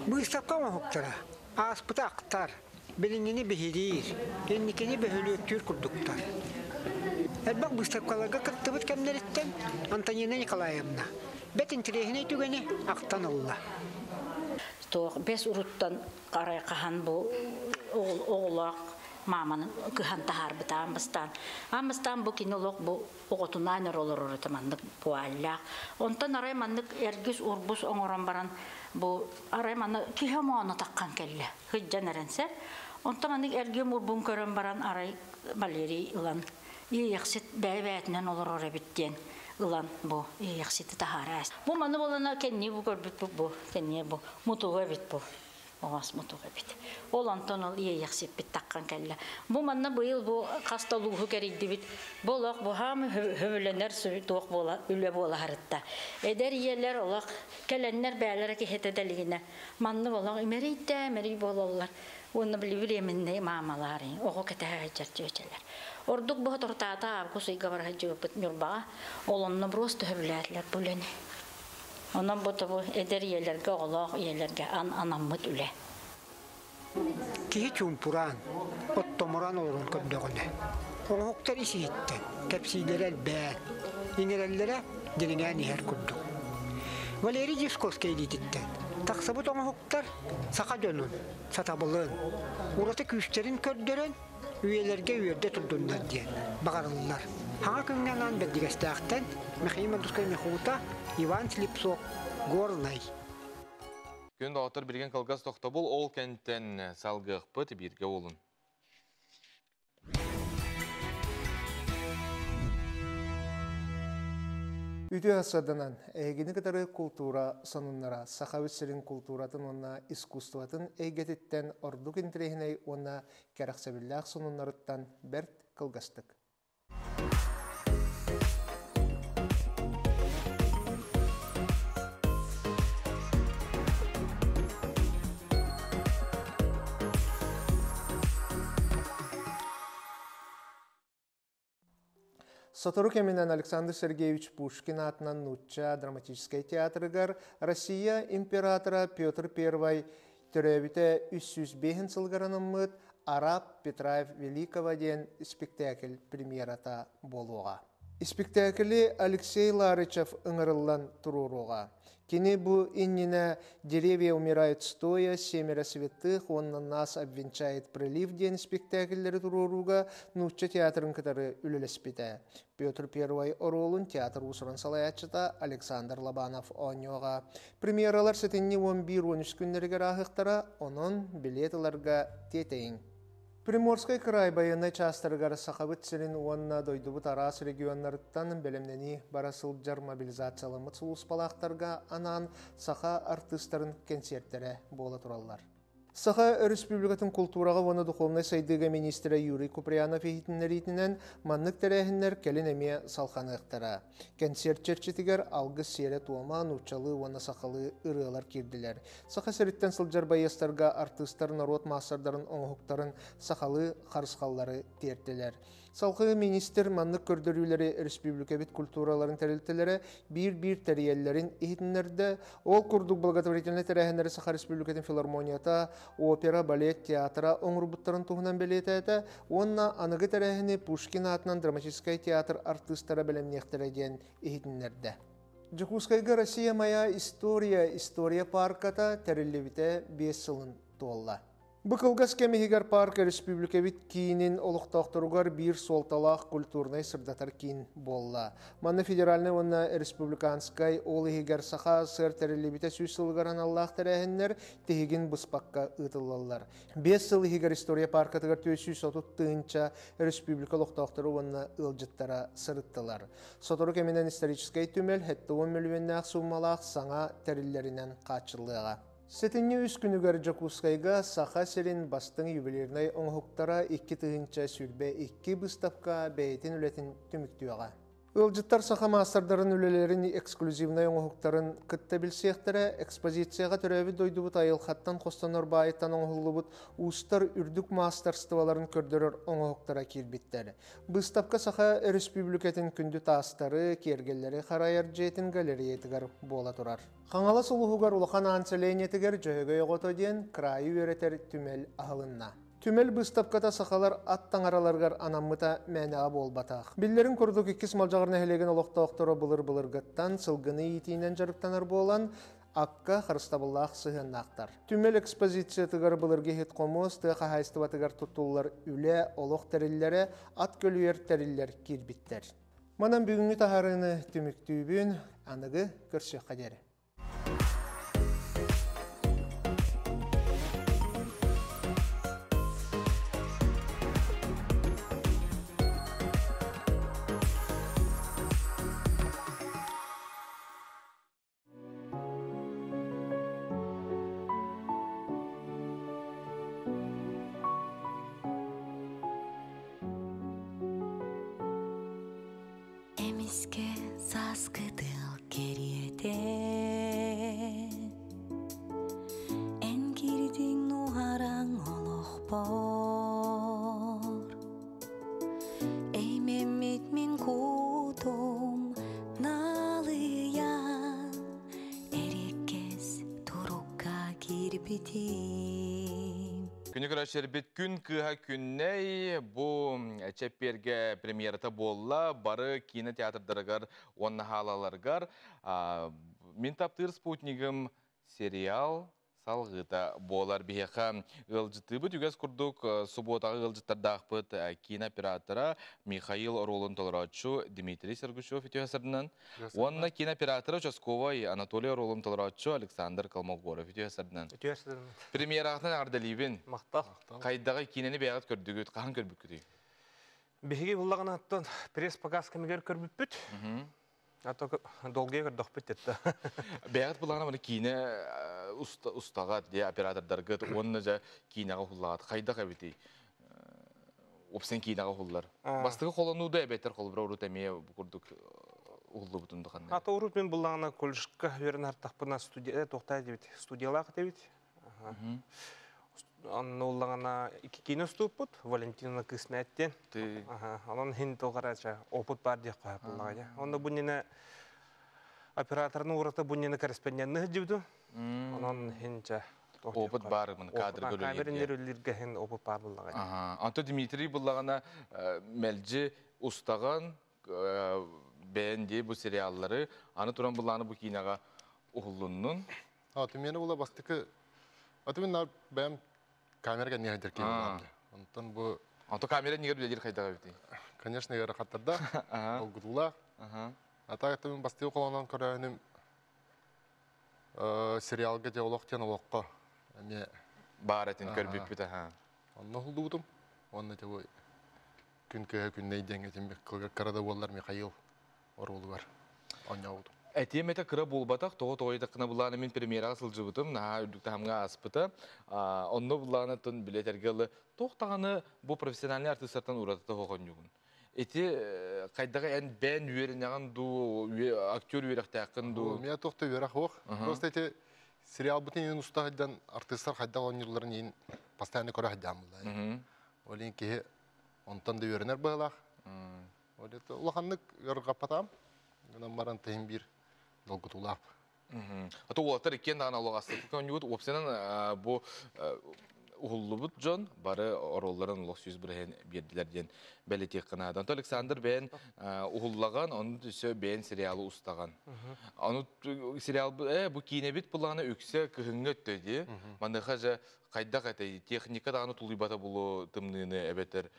Быыстапка оҥоһуктара ааспыты ахтар, билиҥҥини биһириир, инникини бөһүлүөктүүр курдуктар. Элбэх быыстапкаларга кыттыбыт кэмнэриттэн Антонина Николаевна бэрт интэриэһинэй түгэни ахтан ылла. Туох бэс уруттан арай хаһан бу оҕолоох мааманы кыһан таһаарбыта аан бастаан. Аан бастаан бу кини олох бу оҕотунаан эрэ олорор этэ маннык пуаллаах. Онтон арай маннык эргис урбус оҥорон баран бу арай манна киһи омооно таххан кэллэ. Сылдьан эрэнсэр. Онтон маннык эргим урбун көрөн баран арай Валерий ылан иэйэхсит бэйэ-бэйэтинэн олорор эбит диэн ылан бу иэйэхсити таһаараа. Бу маны болана кэннии бу көрбүт бу кэннии бу мутуга эбит бу оҕас мутуга эбит. Ол онтон ол иэйэхсиппит таххан кэллэ. Бу манна быйыл бу хас да улууһу кэрийдибит. Бу олох бу хаамы хөбүлэнэр туох буола үлэ буола харытта. Эдэр ийэлэр олох кэлэннэр бээлэрэ киһитэ дэлигинэ маннык олох имэрийдэ имэрий буолаллар. Уонна били временный маамалаар оҕо кэтэһэ сылдьар чүөчэлэр. Ордук бу тортаата август ыйга бара сылдьыбыппыт Ньурбаҕа. Ол онно просто сөбүлээтилэр бу үлэни. Онон бу тобу эдэр ийэлэргэ, оҕолоох ийэлэргэ анаммыт үлэ. Киһи чуумпураан, оттомуран олорон көрдөҕүнэ, оҥоһуктар ис-иһиттэн кэпсииллэрэ элбээн, иҥэрэллэрэ дириҥээн иһэр курдук. Валерий Дьячковскай илиититтэн тахсыбыт оҥоһуктар саха дьонун сатабылын, ураты күүстэрин көрдөрөн, үйэлэргэ үөрдэ турдуннар диэн баҕарыллар. Хаҥа күҥҥэ анаан Бэрдигэстээхтэн Михаил Мандускай Михута, Иван Слепцов, Горнай. Күн доҕоттор билигин кылгас тохтобул ол кэнтэн салгыахпыт бииргэ буолун. Үтүө сарданан, эһигини кытары култуура сонуннара Сахабыт сирин култууратын уонна искусствотын эйгэтиттэн ордук интэриэһинэй уонна кэрэхсэбиллээх сонуннарыттан бэрт кылгастык. Сотору кэминэн Александр Сергеевич Пушкин аатынан нуучча драматическай театрыгар Россия императора Петр I төрөөбүтэ 305 сылыгар анаммыт Араб Петраев Великого диэн спектакль премьерата буолуоҕа. Испиктээкили Алексей Ларычев ыҥырыллан туруоруоҕа. Кини бу иннинэ «Деревья умирают стоя», «Семеро святых» уонна «Нас обвенчает прилив» диэн испиктээкиллэри туруорууга нуучча театрын кытары үлэлэспитэ. Петр I оруолун театр уусуран салайааччыта Александр Лобанов оонньуоҕа. Премьералар сэтинньи 11-13 күннэригэр ааһыахтара, онон билиэт ыларга тиэтэйиҥ. Приморскай кыраай байыаннай чаастарыгар Сахабыт сирин уонна дойдубут араас регионнарыттан бэлэмнэнии бара сылдьар мобилизацияламмыт сулууспалаахтарга анаан саха артыыстарын кэнсиэртэрэ буола тураллар. Саха Өрөспүүбүлүкэтин култуураҕа уонна духовнай сайдыыга миниистирэ Юрий Куприянов иһитиннэриитинэн, маннык тэрээһиннэр кэлин эмиэ салҕаныахтара. Кэнсиэрт чэрчитигэр алгыс сиэрэ-туома, нууччалыы уонна сахалыы ырыалар киирдилэр. Саха сириттэн сылдьар байыастарга артыыстар норуот маастардарын оҥоһуктарын сахалыы харысхаллары тиэртилэр. Салгыы министр маннык көрдөрүүлэри республикабыт культураларын тэрилтэлэрэ биир-биир тэрийэллэрин иһитиннэрдэ. Ол курдук благотворительнай тэрээһиннэри Саха Республикатын филармонията, опера, балет театра оҥорбуттарын туһунан бэлиэтээтэ уонна аныгы тэрээһини Пушкин аатынан драматическай театр артыыстара бэлэмниэхтэрэ диэн иһитиннэрдэ. Дьокуускайга Россия моя история история парката тэриллибитэ 5 сылын туолла. Бу кылгас кэм иһигэр парк республикабыт киинин олохтоохторугар биир суолталаах культурнай сырдатар киин буолла. Манна федеральнай уонна республиканскай, ол иһигэр Саха СССР тэриллибитэ сүүс сылыгар аналлаах тэрээһиннэр тиһигин быспакка ыытыллаллар. 5 сыл иһигэр история паркатыгар 430 тыһыынча республика олохтоохторо уонна ыалдьыттара сырыттылар. Сотору кэминэн историческай түмэл 70 мөлүйүөннээх сууммалаах саҥа тэриллэринэн хааччыллыаҕа. Сэтинньи үс күнүгэр Дьокуускайга Саха сирин бастыҥ ювелирнай оҥоһуктара 2022 быыстапка бэйэтин үлэтин түмүктүөҕэ. Ыалдьыттар саха маастардарын үлэлэрин эксклюзивнай оҥоһуктарын кытта билсиэхтэрэ, экспозицияҕа төрөөбүт дойдубут айылҕаттан хостонор баайыттан оҥоһуллубут уустар үрдүк маастарыстыбаларын көрдөрөр оҥоһуктара киирбиттэр. Быыстапка Саха Өрөспүүбүлүкэтин күндү таастары, киэргэллэри харайар дьиэтин галереятыгар буола турар. Хаҥалас улууһугар Улахан Аан сэлиэнньэтигэр Дьөһөгөй оҕото диэн кыраайы үөрэтэр түмэл аһылынна. Түмэл быыстапката сахалар ат таҥараларыгар анаммыта мээнэҕэ буолбатах. Биллэрин курдук иккис Малдьаҕар нэһилиэгин олохтоохторо былыр-былыргыттан сылгыны иитиинэн дьарыктанар буолан, акка харыстабыллаах сыһыаннаахтар. Түмэл экспозициятыгар былыргы иһит-хомуос тыа хаһаайыстыбатыгар туттуллар үлэ, олох тэриллэрэ, ат көлүйэр тэриллэр киирбиттэр. Манан бүгүҥҥү таһаарыыны түмүктүүбүн, аныгы көрсүөххэ диэри. Эмискэ сааскы тыал кэриэтэ Эн киирдиҥ нуһараҥ олохпор Эймэммит мин кутум налыйан Эриэккэс турукка киирбитим Күнү көрөөччүлэрбит күн кыыһа күннэй бу чэппиэргэ премьерата буолла. Бары киинэ театрдарыгар уонна хаалаларыгар Мин таптыыр спутнигым сериал салҕыыта буолар. Биһиэхэ ыалдьыттыыбыт үгэс курдук субуотаҕа ыалдьыттардаахпыт кинооператора Михаил оруолун толорооччу Дмитрий Сергучев үтүө сырдынан уонна кинооператора участковай Анатолий оруолун толорооччу Александр Колмогоров үтүө сырдынан. Үтүө сырдынан. Премьераҕытынан эҕэрдэлиибин. Махтал. Хайдаҕый киинэни бэйэҕит көрдүгүт, хаһан көрбүккүтүй? Биһиги буллаҕынаттан пресс-показ кэмигэр көрбүппүт. А то долгуйа көрдөхпүт дэтта. Бэйэҕит буллаҕына маны киинэ устаҕат дии оператордаргыт уонна дьэ киинэҕэ уһуллаҕат хайдах эбитий? Уопсайын киинэҕэ уһуллар. Бастакы холонуу да эбэтэр холобура урут эмиэ бу курдук уһуллубутун да ханна. А то урут мин буллаҕына колледжка үөрэнэ артахпына студия туохтаа диэбит студиялаах этибит. Онно уллаҕына икки киинэ устууппут Валентина Кысмээттиэн. Онон хин тоҕарача опыт баар диэх хоһа буллаҕа. Онно бу нина операторын уурата бу нина корреспондентны сылдьыбытым. Онон хинча опыт бар мын кадр көрүллүргэ үллүргэ хин опыт бар буллаҕа. Анто Дмитрий буллаҕына мэлдьи устаҕан бэйэн дии бу сериаллары аны туран буллаҕына бу киинэҕэ уһуллуннун. Аты мені була бастыкы Аты мен бэм камера кэннигэ дэр киһи Онтон бу Ото камера нигер үлэлиир хайдах эбитий? Конечно, ыарахаттарда, долгутуулаах. А так мен бастыы холонон көрөөнүм сериалга дьэ олох диэн олоххо эмиэ баар этин көрбүппүт аха. Онно уһуллубутум. Уонна дьэ бу күн кыһа күннэй диэн этим кыра да буоллар Михаил оруолугар оонньообутум. Этиэм этэ кыра буолбатах, тоҕо тоҕо булааны мин премьераҕа сылдьыбытым, наһаа үрдүк таһымҥа ааспыта. Онно булааны тон билетэргэ ылы туох даҕаны бу профессиональный артыыстартан уратыта хоһонньугун. Ити хайдаҕы эн бээн үөрэнэҕин дуу, актер үөрэхтээххин дуу? Мия туох да үөрэх суох. Просто эти сериал бутын иин уста хайдан артыыстар хайдах оонньуулларын иин постоянно көрө хайдаан булла. Ол иин киһи онтон да үөрэнэр быһылаах. Ол это улаханнык ыарырҕаппатаам. Гынан баран тыһын биир долгутуулаах. Ато уолаттар иккиэн даҕаны олох астык оонньугут. Уопсайынан бу уһуллубут дьон бары оруолларын олох 100% биэрдилэр диэн бэлиэтиэх гынаада. Онто Александр бэйэн уһуллаган, ону өссө бэйэн сериалы устаган. Ону сериал бу киинэбит булааны үксэ кыһыҥҥы өттө дии. Маныаха же хайдах этэй техника даҕаны тулуйбата булу тымныыны эбэтэр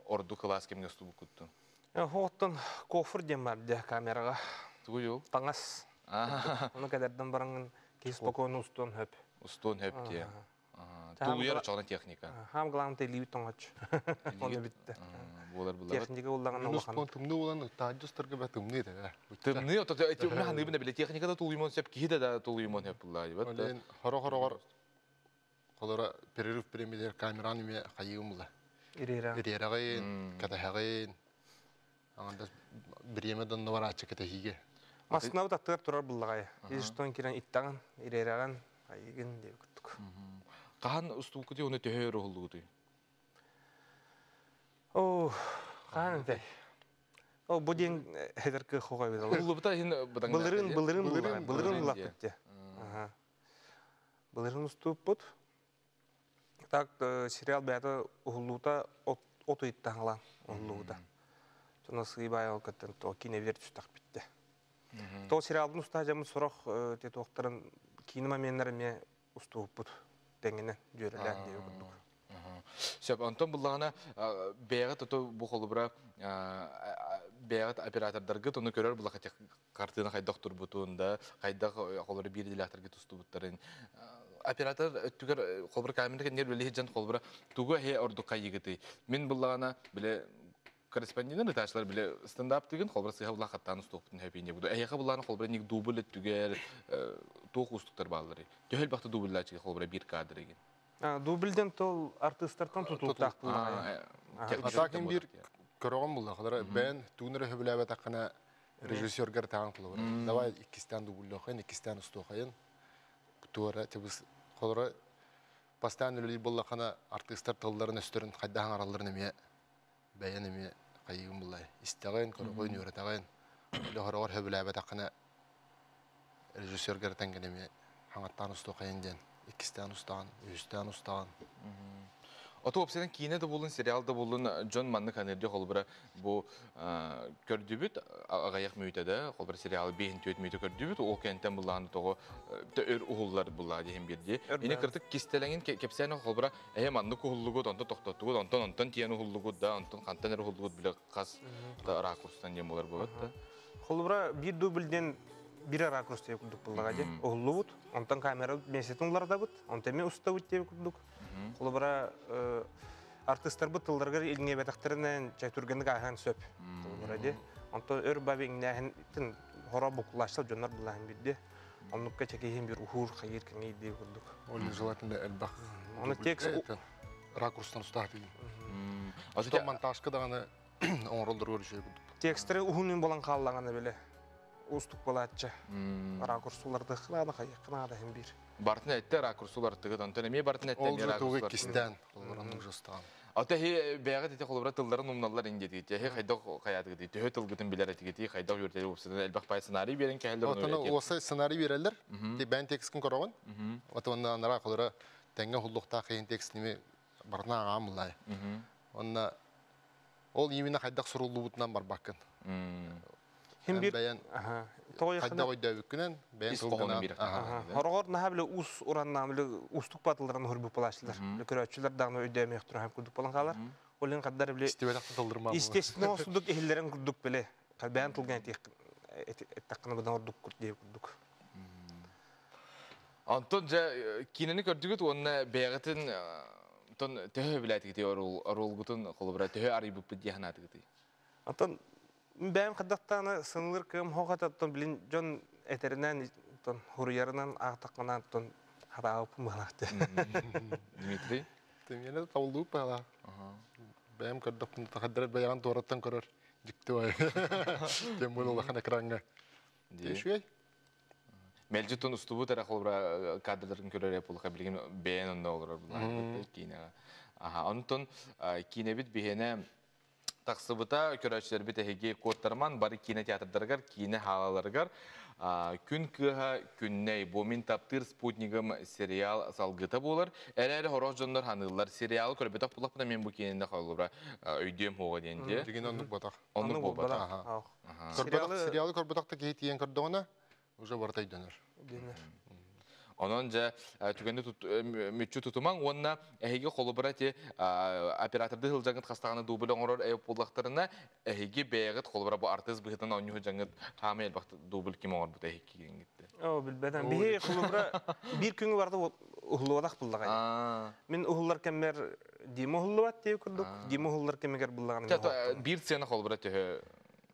орду кылаас кэмҥэ устубуккуттун. Хоттон кофр диэн бар дии камераҕа. Тугуй ол? Таҥас. Ону кэдэрдэн бараҥын киһи спокойно устуон хөп. Устуон хөп дии. Тулуйар чоҕна техника. Хам главное илиибит тоҥоч. Оны битте. Буолар булар. Техника уллаҕына улахан. Тымныы булан таажжыстарга бэ тымныы да. Тымныы ото эти ханыбын биле техника да тулуймон сөп киһи да тулуймон хөп буллар. Олен хоро-хорогор холора перерыв премьер камераны ме хайыгым була. Ирера. Ирерагын, катахагын. Аңанда биреме донно барачы катахиге. Маскына бут аттыгар турар буллагай. Иштон кирен иттаган, ирераган, хайыгын деп күттүк. Кахан устулкути оны төһөр уһуллугутуй. О, хаан энтэй. О, бу диэн хедерки хогай бит. Уллубута хин быдаҥ. Былырын, былырын буллагай, былырын буллаппыт. Ага. Былырын уступпут. Так сериал бәйті уһуллуута от ыйттаҥлан уһуллуута. Соно сыйбай ол кеттен то кине бер түстак битте. То сериалдын уста жамы сорох тетуохтарын кийин моменттары ме устууппут теңинен жөрелер деп курдук. Сөп, онтон буллаҕына бэйэҕит ото бу холобура бэйэҕит оператордаргыт ону көрөр булаха картина хайдах турбутун да, хайдах холобура биир идэлээхтэргэ тустубуттарын. Оператор өттүгэр холобура камера кэннигэр үлэлиир дьон холобура тугу эһэ ордук хайыгытый. Мин буллаҕына биле корреспонденттар ытаачылар биле стендап тыгын холобура сыһа буллаах хаттаан устуохпутун хэпине буду. Эһиэхэ буллаҕына холобура ник дубль өттүгэр туох уустуктар баалларый. Төһө элбэхтэ дубльлаачыга холобура биир кадр эгин. Дубльден тол артыстартан тутултаах буллаҕа. Атакин бир көрөгөн булла. Халара бен туунары хөбүләбә такына режиссергер таан кылыбыр. Давай иккистен дубльлохын, иккистен устуохайын. Туара тебис холора постоянно үлели буллахана артисттар тылларын өстөрүн хайдахан аралларын эме бәйен эме кайыгын буллай. Истәген көрөгөн үйрәтәген. Үле хорогор хөбүләбә такына режиссергер тәнгән эме хаңаттан устуохайын ден. Иккистен устаан, үстен устаан. Ото опсенен киинэ да булун, сериал да булун, дьон маннык анырды холбура бу көрдүбүт, аҕыйах мүйтэ холбура сериалы бейін төт мүйтэ көрдүбүт, ол кэнтэн буллааны тоҕо өр уһуллар буллаа диһин бирди. Ини кыртык кистелеңин кепсэни холбура эһэ маннык уһуллугут, онтон тохтоттугут, онтон онтон тиэн уһуллугут да, онтон хантан эр уһуллугут биле хас да ракурстан диэн болар болот да. Холбура бир дубльден бир ракурс деп курдук буллага же. Уһуллубут, онтон камера месетин улардабыт, онтон эми устабыт деп курдук. Холобура артисттар бу тылларгар илиңе бетахтеринен чай түргенник ахан сөп. Холобура ди. Онтон өр баби иңнәһин тин хора буклашсал дьоннор булаһын бидди. Оннукка чекейин бир ухур хайыр кеңей деп курдук. Ол желательно элбах. Оны текст ракурстан устааты. Ато монтажка даганы оңролдор көрүшө курдук. Тексттери ухунун болан кааллаганы биле. Устук болаатчы. Ракурсуларды кылааны кайыккына хим бир. Бартын этте ракурсулар тыгыт, онтон эме бартын этте Ол же тугы кистен, олорон ужастан. Ата хи бәгәт ите холобра тылларын умналлар инде дигите. Хи хайда каятыгы ди. Төһө тылгытын билер этигити, хайда юртери упсыдан элбах пай сценарий берен кәһелдер. Отаны оса сценарий берелер. Ти бән текстин көрөгөн. Отаны нара холора тәңгә хуллукта кыйын текст неме барна агамлай. Онна ол именно хайдак суруллубутунан барбаккын. Хим бир Хайда ойда бүккүнен бәйен тылгынан. Хорогор наха биле ус ураннан биле устук батыларын хөрбү палашлар. Биле көрөчүлөр дагы өйдөмө турган курдук болан калар. Олин каддар биле Истебелек тылдырма. Естественно, осудук эхиллерин курдук биле. Бәйен тылган этаккына будан ордук курд деп курдук. Антон жа кинени көрдүгүт, онна бәгәтин тон төһө биләтигити орулгутун холобра төһө арыйбыппыт диһанатыгыты. Антон бәйем каддактаны сынылыр кым хогататтан билин жон этеринен тон хуруярынан ақтаққанан тон хатааппын баалақты. Дмитрий? Темені таулуып бала. Бәйім көрдөк тахаддар баян туараттан көрөр. Дикти бай. Тем более улахан экранга. Тешүей. Мелжитон устубу тара холбра кадрдарын көрөр эпулха билген бэйэн онно олорор булар кийне. Аха, онтон кинебит бихене тақсыбыта көрөчүлөр бит эһиги куоттарман бары кине театрдарыгар, кине хаалаларыгар күн кыha күнней бу мин таптыр спутнигым сериал салгыта болар. Әрәре хорох жоннор ханылар сериал көрбөтөх булак мен бу киненде холбра өйдөм хога денде. Деген оннук батах. Оннук болбатах. Сериалы көрбөтөх та кейт иен көрдөгөнө уже барта өйдөнөр. Онон жа түгенде мүччү тутумаң, онна эһиги холубура те операторды хылжаңыт хастағаны дубль оңорор эп буллахтарына эһиги бэйгит холубура бу артист быһытын онньу жаңыт хаамы элбахты дубль ким оңор бут эһиги кигингитте. О, билбеден. Биһи холубура бир күнгү барды ухулуадах буллагай. Мин ухуллар кеммер Дима ухуллуат деп көрдүк. Дима ухуллар кеммер буллаган. Бир сцена холубура төһө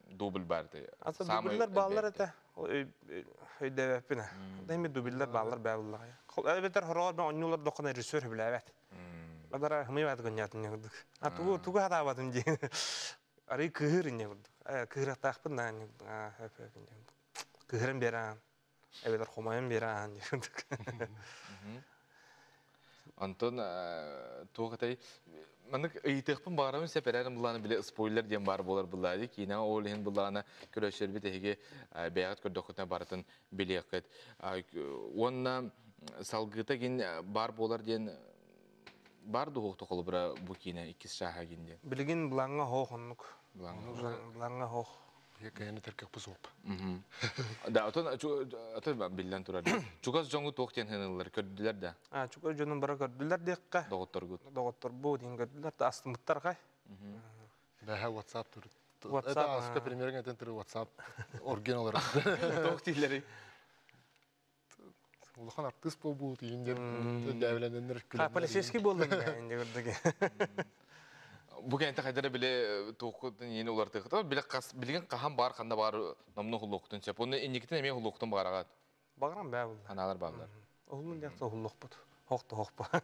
дубль барды. Аса дубльлер баллар эте. Өйдөбөппүнэ. Дайми дубльлер баллар баа буллагай. Әлбеттер хороор мен оннулар докона режиссер билебет. Адара хымый бат гонятын негдүк. А тугу тугу хатабатын дии. Ары кыһыр негдүк. Кыһыр тахпын на негдүк. А хөп хөп негдүк. Кыһырын беран. Эбетер хомайын беран негдүк. Антон туғатай Манык ыйтыхпын барамын сәпәрәрім бұланы біле спойлер ден бар болар бұлады. Кейінен ол ехін бұланы көрөшер бит эһиги бәйгат көрдөкөтө барытын билиэккет. Онна салгыта ген бар болар ден бар духукту холбура бу кине иккис шаха гинде. Билигин булаңга хох оннук. Булаңга хох. Кайны теркек бузуп. Да, отон отон биллен турар. Чугас жоңу тоқтен хынылар көрдүлөр да. А, чугас жонун бара көрдүлөр декка. Доготторгут. Доготтор бу ден көрдүлөр да астымыттар кай. Бәһә WhatsApp тур. Это аска примерин этен тур WhatsApp оригиналар. Тоқтилери. Улахан артист болбу тийиндер дәвләненнер. А, полицейский болдун инде көрдүк. Бу кенте хайдара биле тоқутун yeni улар тыгыта биле кас билген кахан бар канда бар номну хулуктун сеп. Оны инникитен эме хулуктун барагат. Баграм баа булды. Аналар баалар. Улун дякса хулукпут. Хокто хокпа.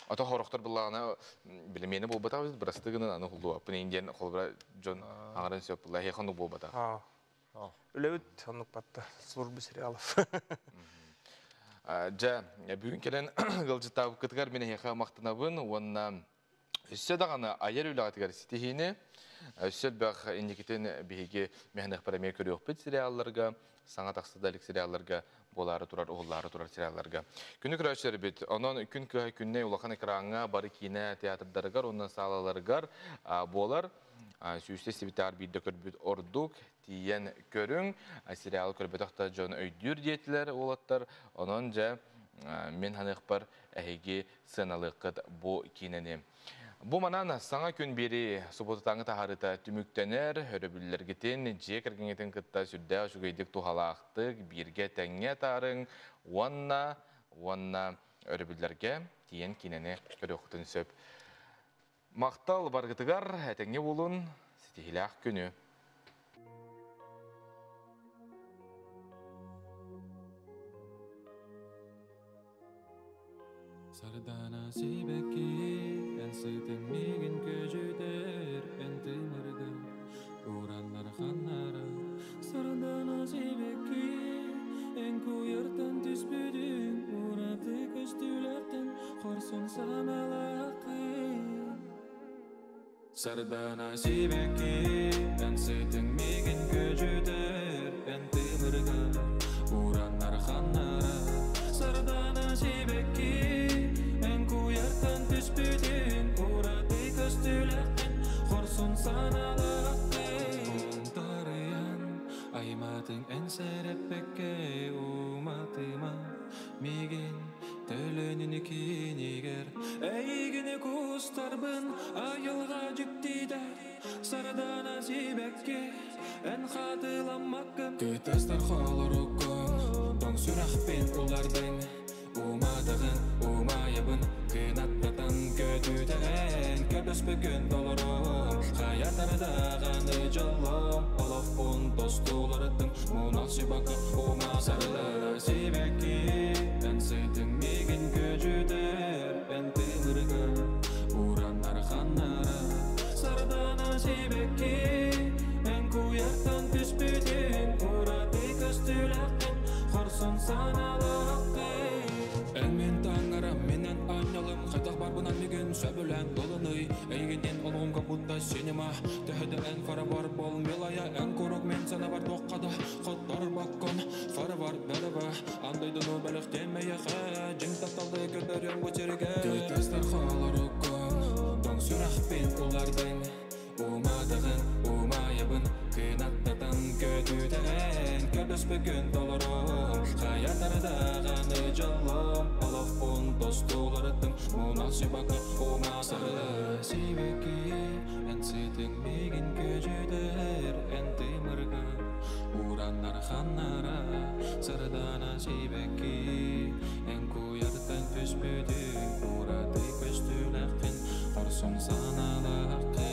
Ата хорохтор буллагана биле мени болбата биз бирастыгынан аны хулду. Буны индиен холбра жон аңарын сөп булла хехону болбата. Үлөбүт оннук батта служба сериалов. Жа, бүгүн келен гылжытап кытгар мени хеха мактанабын, онна Өссө дағаны айыр үліғатығар ситихini, өссө бәқ индикетен биһиги мехнех парамия көрүөхпүт сериалларга, саңа тақсыдалык сериалларга, болары турар, оғыллары турар сериалларга. Күнү көрөчөр бит, онон күн көһө күнне улахан экранга бары кине театрдарыгар, онон салаларыгар болар. Сүүсте сибитар бирде көрбүт ордук, тиен көрүң, сериал көрбөтөктө жон өйдүр диетилер олаттар, онон жа мен ханыхпар әһиги сыналыккыт бу кинени. Бу манан саңа күн бери субботатаңы тахарыта түмүктенер, өрөбүллергитин, же кергеңетин кытта сүрдә шугайдык тухалаақтык, бирге тәңге тарың, уанна, уанна өрөбүллерге тиен кинене көрөктүн сөп. Мақтал баргытыгар, әтеңге болун, ситихилях күнү. Сардана сибәкки, ән сытың мигін көжүдер, ән тымыргы, ураннар ханнары. Сардана сибәкки, ән куяртан түспүдүн, ураты көстүләктен, хорсун саналакын. Сардана сибәкки, ән сытың мигін көжүдер, ән тымыргы, ураннар ханнары. Сардана сибәкки, түспүтүн ураты көстүлэктен хорсун саналаактын тарыян айматын энсереппекке уматыма мигин төлөнүн кинигер эйгини кустарбын айылга жүктиде сардана сибекке эн хатыламаккын күтөстөр холоруккун тоң сүрахпен улардың умадыгын умайыбын кынаттатан көтүтеген көбөспөгөн толору Хаятардағаны жоллом Олохпун тостуларыттың Мунал сибака ума сарылы Сибекки Эн сытың мигин көжүдер Эн тымырга Ураннар ханнара Сардана сибекки Эн куяктан түспүтүн Ураты көстүләккин Хорсун саналаккын Эн мен таңарам, менен анялым Қайтақ бар бұнан меген сөбілән долыны Эйгенен олғым как будто синема Төһөдө эн фара бар бол милая Эн курук мен сана бар тоққада Хоттар баккон фара бар бәріба Андайдыну бәліқтемейіхе Жың тапталды көтөрөм бу жерге Көтөстөр холоруккун Доң сүрәхпен улардың Умадығын, умайыбын Кынаттатан көтүтәген Көрдөспөгөн толорум Хаятардағаны жоллом Олохпун тостуларыттың Мунал сибака ума сарылы Сибеки Эн сытың мигин көжүдер Эн тымырга Ураннар ханнара Сардана сибеки Эн куяртан түспүдүң Ураты көстүләккин Хорсун саналаккын.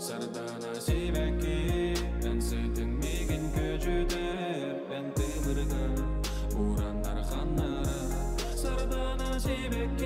Сардана сибеки Эн сытың мигин көжүдер Эн тымырга Ураннар ханнара Сардана сибеки.